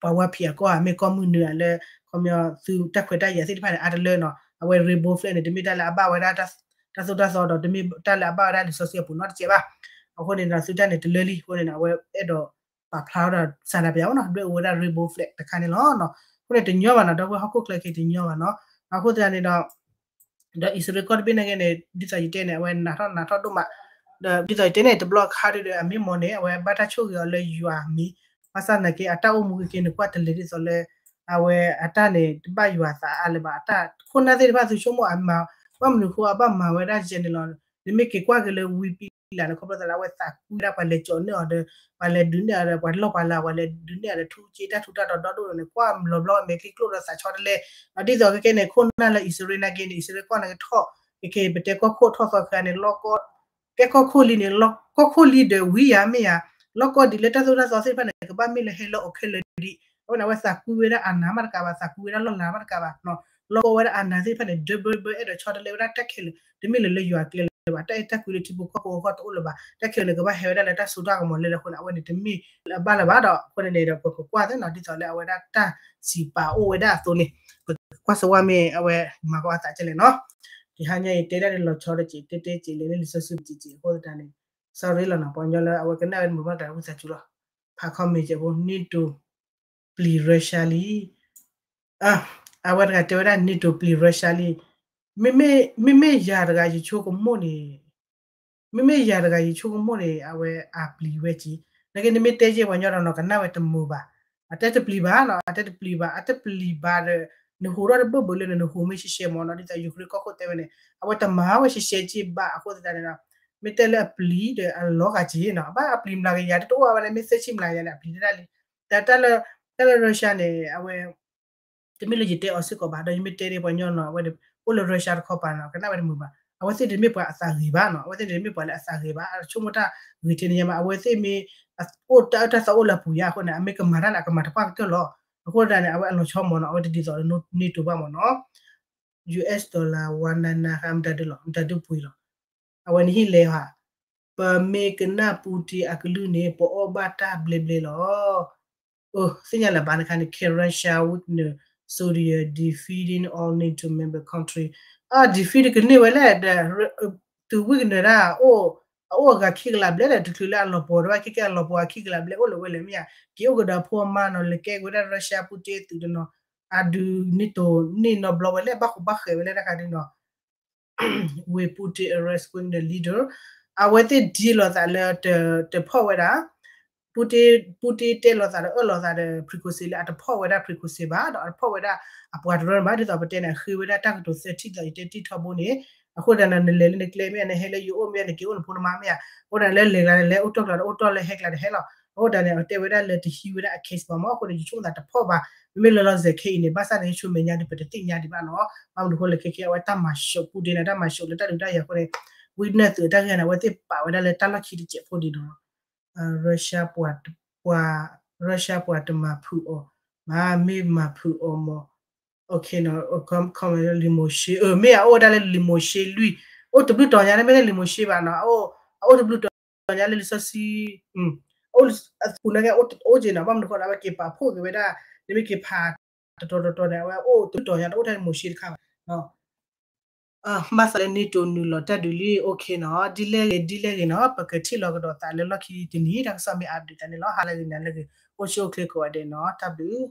ပှၤဝါဖံးအကီၢ်ဧါ မ့ၢ်ကီၢ်မုၢ်နုာ်ဧါလၢ ခီပညီ သုတၢ်ခွဲးတၢ်ယာ်သ့ၣ်တဖၣ်န့ၣ် အါတလၢနီၤ အဝဲ rainbow flag န့ၣ် တမ့ၢ်တၢ်လၢအဘၣ်ဝဲဒၣ် တၢ်သိၣ်တၢ်သီဒီး တမ့ၢ်တၢ်လၢအဘၣ်ဝဲဒၣ်လံာ်စီဆှံအပူၤနီတစဲးဘၣ် အဃိန့ၣ်ဒီး သုတၢ်န့ၣ်တလၢလံ အဃိန့ၣ်ဒီး အဝဲအဲၣ်ဒိးပာ်ဖျါဝဲဒၣ် ဆန္ဒပြ ဝဲနီၤ ဒွဲၣ်အူဝဲဒၣ် rainbow flag တခါန့ၣ်လီၤ. အဃိန့ၣ် တညီဘၣ်နီၤ ဒီပုၢ်ဝဲၢ်ဟီၣ်ခိၣ်ချၢက့ၤတညီဘၣ်နီၤ အဃိသတးန့ၣ်ဒီး ဒီးအံၣ်စရ့လးကီၢ်တဘ့ၣ်နာ်က့န့ၣ် ဒ်သိးယတဲန့ၣ် အဝဲနးထီၣ်နးထီၣ်ဒိၣ်မး ဒီးဒ်သိးယတဲန့ၣ် တဘျီခါဒုဒီး အမ့ၢ်မ့ၢ်န့ၣ် အဝဲဘၣ်တၢ်ဆိၣ်ဂ့ၤအီၤလၢယွၤအမံၤ ဘၣ်ဆၣ်နာ်က့ အတၢ်အိၣ်မူက့ၤက့ၤန့ၣ် ကွၢ်တလဲၤဒ်သိးလၢ အဝဲအတၢ်န့ၣ် တဘၣ်ယွၤသးအါလၢၤဘၣ် အတၢ်ခိၣ်နၢ်သ့ၣ်တဖၣ် သုဆိကမိၣ်အမၤ ဘၣ်မနုၤဃိအဘၣ်မၤဝဲဒၣ်ယဲန့ၣ်လီၤ. နမ့ၢ်က့ၤကွၢ်က့ၤလၢဝံပံလးန့ၣ် ခီဖျိသးလၢအဝဲသးကွံဝဲဒၣ်ပှၤလဲၤကၠီၤန့ၢ်အီၤဒီး ပှၤလဲၤဒုးနဲၣ်အီၤဒီး ပှၤလီၢ်ပှၤလၤ ပှၤလဲၤဒုးနဲၣ်အီၤဒီး ထူက့တၢ်ထူတၢ်တီၤဒီဒိၣ်န့ၣ် ကွၢ်လီၤဘျီမဲာ်ချံကျိၣ်ဒီးသးဆီတလဲ ဒီးဒ်သိးခဲခဲန့ၣ် ခိၣ်နၢ်လၢအံၣ်စရ့လးနာ်က့န့ၣ် အံၣ်စရ့လးကီၢ်န့ၣ်ကထီၣ် ခဲခဲပတဲကီၢ်ခိၣ်ထီၣ်သီခါန့ၣ် လီၢ်ကီၢ် ကဲကီၢ်ခိၣ်လံန့ၣ် ကီၢ်ခိၣ်လံဒီးဝံယၤမ့ၢ်ယၤ လီၢ်ကီၢ်ဒ်လၢတၢ်သိၣ်တၢ်သီသ့ၣ်တဖၣ်န့ၣ် ကဘၣ်မ့ၢ်လၢဟဲလၢအီၤခဲလၢာ်ဒံး အဝဲန့ၣ် အဝဲသးကွံဝဲဒၣ်အနၢ်မးတကးဘၣ် သးကွံဝဲဒၣ်လီၢ်လၤမးတကးဘၣ် လီၢ်ကီၢ်ဝဲဒၣ်အနၢ်သ့ၣ်တဖၣ်န့ၣ် ဒၢဘၢဘၢအဲၣ်ဒိးဆီတလဲဝဲဒၣ်တၢ်ခဲလၢာ် တမ့ၢ်လၢၤလၢယွၤကျဲလၢၤ တၢ်အဲၣ်တၢ်ကွံလၢထံဖိကီၢ်ဖိအဂီၢ်တအိၣ်လၢၤဘၣ်, တၢ်ခဲလၢာ်န့ၣ် ကဘၣ်ဟဲဝဲဒၣ်လၢတၢ်စိတၢ်ကမီၤလၢလၢအဃိန့ၣ် အဝဲန့ၣ်တမ့ၢ်လၢအဘၣ်လၢၤဘၣ်ဒီး အဃိန့ၣ်န့ၣ်ဒီး ပကကွၢ်သ့ၣ်နီၤ ဒ်သိးလၢအဝဲဒၣ်တၢ်စံးပာ်အိၣ်ဝဲဒၣ်အသိးန့ၣ် ပကကွၢ်စ့ၢ်ဝဲမ့ၢ်အဝဲမၤကီအသးကဲလဲၣ်နီၤ. တဟါညါအံၤတဲဒၣ်န့ၣ်လီၤဆီဒီးက့ၤ တဲတဲက့ၤလဲၤလၢလံာ်စီဆှံပူၤက့ၤက့ၤအဃိသတးန့ၣ် sorry လီၤနီၤ ပှၤကညီလၢအဝဲကနၣ်ဝဲတမုာ်ဘၣ်တဂၤဝံသးစူၤလီၤ. ဖး comment က့ၤအဃိ NATO ပျံၤ Russia လံ အဝဲတဂၤတဲဝဲဒၣ် NATO ပျံၤ Russia လံ. မ့မ့ၢ်ယၤတဂၤယဆိကမိၣ်န့ၣ် မ့မ့ၢ်ယၤတဂၤယဆိကမိၣ်န့ၣ် အဝဲအပျံၤဝဲက့ၤ, နာ်က့နမ့ၢ်တဲက့ၤပှၤကညီဒီးနီၤ ကနၣ်ဝဲတမုာ်ဘၣ်. အတဲတပျံၤဘၣ်နီၤ အတဲတပျံၤဘၣ် အတပျံၤဘၣ်ဒီး နဟူးထီၣ်တဘၢၣ်ဘၢၣ်လၢနဟူးမ့ၢ်ရှဲရှဲမ့ၢ်နီၤ ဒ်သိး Ukraine ကီၢ်ခိၣ်တဲဝဲန့ၣ် အဝဲတမၤဝဲရှဲရှဲက့ၤဘၣ်အဃိသတးန့ၣ်ဒီး မ့ၢ်တဲလၢအပျံၤဒီးအလီၤဂာ်က့ၤနီၤ ဘၣ်အပျံၤမျးကယၤတအိၣ်အဝဲန့ၣ် မ့ၢ်သၢဆံမျးကယၤန့ၣ် အပျံၤတဒၣ်လံ. တၢ်လၢ တၢ်လၢ Russia န့ၣ် အဝဲ တမ့ၢ်လၢယတဲအီၤစ့ၢ်ကီးဘၣ် ဒီးယမ့ၢ်တဲဒ်ပှၤကညီနီၤ အဝဲအိၣ်လၢ Russia တခီပၤနီၤ ကနၣ်ဝဲတမုာ်ဘၣ်. အဝဲသ့ၣ်တမ့ၢ်ပှၤအသးဂ့ၤဘၣ်နီၤ အဝဲသ့ၣ်တမ့ၢ်ပှၤလၢအသးဂ့ၤဘၣ် အဆိကမိၣ်တၢ်ဂ့ၤထဲန့ၣ်ညါမး အဝဲသ့ၣ်မ့ၢ် အိၣ်တၢ်အၢတၢ်သီအိၣ်လၢအပူၤယါအဃိန့ၣ် အမ့ၢ်ကမၤတၢ်န့ၣ် အကမၤတပှၢ်ကတၢၢ်လီၤ. အဃိသတးန့ၣ် အဝဲအလီၤဆီမ့ၢ်နီၤ အဝဲတဒ်သိးလၢ NATO ဘၣ်မ့ၢ်နီၤ US dollar one nine nine မတၤဒုလီၤ မတၤဒုပှ့ၤလီၤ. အဝဲန့ၣ်ဟံၣ်လဲၤဟး ပမ့ၢ်ကနၣ် Putin အကလုၢ်န့ၣ် ပအီၣ်ဘၣ်တၢ်ဘျဲဘျဲလီၤ. သ့ၣ်ညါလၢၤဘၣ်န့ၣ်ခါန့ၣ် can Russia weaken soldier defeating all NATO member country အ defeat ကန့ၢ်ဝဲလဲၣ်ဒီး သုး weaken ဒၣ် အအိၣ်အဂၤခံကလးဘျဲၣ်ဒီး တချုးလၢအလီၤပှီၤတဘၣ် ခဲကဲအလီၤပှီၤအခံကလးဘျဲၣ်အိၣ်လၢၤဝဲလဲၣ်မ့ၢ်ဧါ က့ၤအိၣ်ကဒီးဖိအမါနီၤ လဲၤကဲက့ၤဝဲဒၣ် Russia Putin အသုးတနီၤ အဒုး NATO န့ၢ်နီတဘျီဝဲလဲၣ် ဘၣ်ဃူဘၣ်ဃဲးဝဲလဲၣ်တခါဒ်နီၤ ဝ့ၢ် Putin arrest weaken leader အဝဲသ့ၣ်ဒ်လိာ်သးလၢတဖီၣ်ဝဲဒၣ် Putin Putin တဲလိာ်သးဒီးအၢၣ်လီၤသးဒီး Prigozhin လၢအတဖီၣ်ဝဲဒၣ် Prigozhin ဘၣ် ဒီးအတဖီၣ်ဝဲဒၣ်အပှၤတရၢန့ၣ်ဘၣ် ဒ်သိးပတဲန့ၣ် အဃ့ဝဲဒၣ်တၢ်ကတိၤသၢထံၣ်ဒီး ယတဲတံၢ်ထီဘိန့ၣ် အဃိသတးန့ၣ် နလဲၤလၢနကျဲမ့ၢ်ဧါ နဟဲလၢယအိၣ်မ့ၢ်ဧါ နက့ၤအိၣ်နဖိနမါမ့ၢ်ဧါ အဃိသတးန့ၣ် လၢလဲၤကျါန့ၣ် လဲၤအိၣ်တီၢ်ကျါဒီးအိၣ်တီၢ် လၢဟဲကျါဒီးဟဲလီၤ အဃိသတးန့ၣ် အတဲဝဲဒၣ်လၢတဟံးဝဲဒၣ်အ case ဘၣ်မ့ၢ် အဃိန့ၣ် ယဆိကမိၣ်သးတဖီၣ်ဘၣ် မ့မ့ၢ်လၢလီၤစဲၤခဲအံၤန့ၣ် ဘၣ်ဆၣ်န့ၣ် ယဆိမဲာ်ညါဒ်ပတသ့ၣ်ညါဒံးဘၣ်နီၤ ဘၣ်မနုၤအဃိလဲၣ်ခဲကဲ အဝဲတၢ်မၤစိး Putin န့ၣ် တၢ်မၤစိးလၢတၢ်ဒုးတၢ်ယၤအဃိန့ၣ် Wagner သုးတၢ်ဂ့ၢ်န့ၣ် အဝဲသ့ၣ်ပာ်ဝဲဒၣ်လၢတၢ်လီၢ်ခံတစဲးဖိဒံးနီၤ Russia ပှၤ Russia ပှၤတမၤဖုးအီၤ မ့ၢ်မၤဖုးအီၤမ့ၢ် လံာ်မိၤၡ့ မ့ၢ်အအိၣ်ဝဲဒၣ်လၢလံာ်မိၤၡ့လွံၢ် အိၣ်တဘျုးတီၤညါ တမ့ၢ်လၢလံာ်မိၤၡ့ဘၣ်နီၤ အအိၣ်တဘျုးတီၤညါလၢလံာ်စီဆှံ အပူၤန့ၣ်က့ အိၣ်က့ၤနီၤ ဘၣ်မနုၤအဃိဒီး အဝဲက့ၤပာ်ဖှိၣ်က့ၤဝဲဒၣ် နမ့ၢ်က့ၤဖးတတီၤတတီၤန့ၣ် အဝဲအိၣ်တဘျုးတီၤညါ တအိၣ်ထဲလံာ်မိၤၡ့တခါဘၣ် ဘၣ်သးလၢ NATO နုာ်လီၤတၢ်ဒုးလံ OK နီၤ ဒ်လဲၣ်ဂ့ၤ ဒ်လဲၣ်ဂ့ၤနီၤ ပကထံၣ်လီၤကဒီးသးလၢလီၢ်ခံတနံၤ တၢ်ကစီၣ်မ့ၢ် update တၢ်န့ၣ်လီၤ ဟါလၢဂ့ၤ နၤလၢဂ့ၤ အိၣ်ဆူၣ်အိၣ်ချ့ကိးဂၤဒဲးနီၤ တၢ်ဘျုး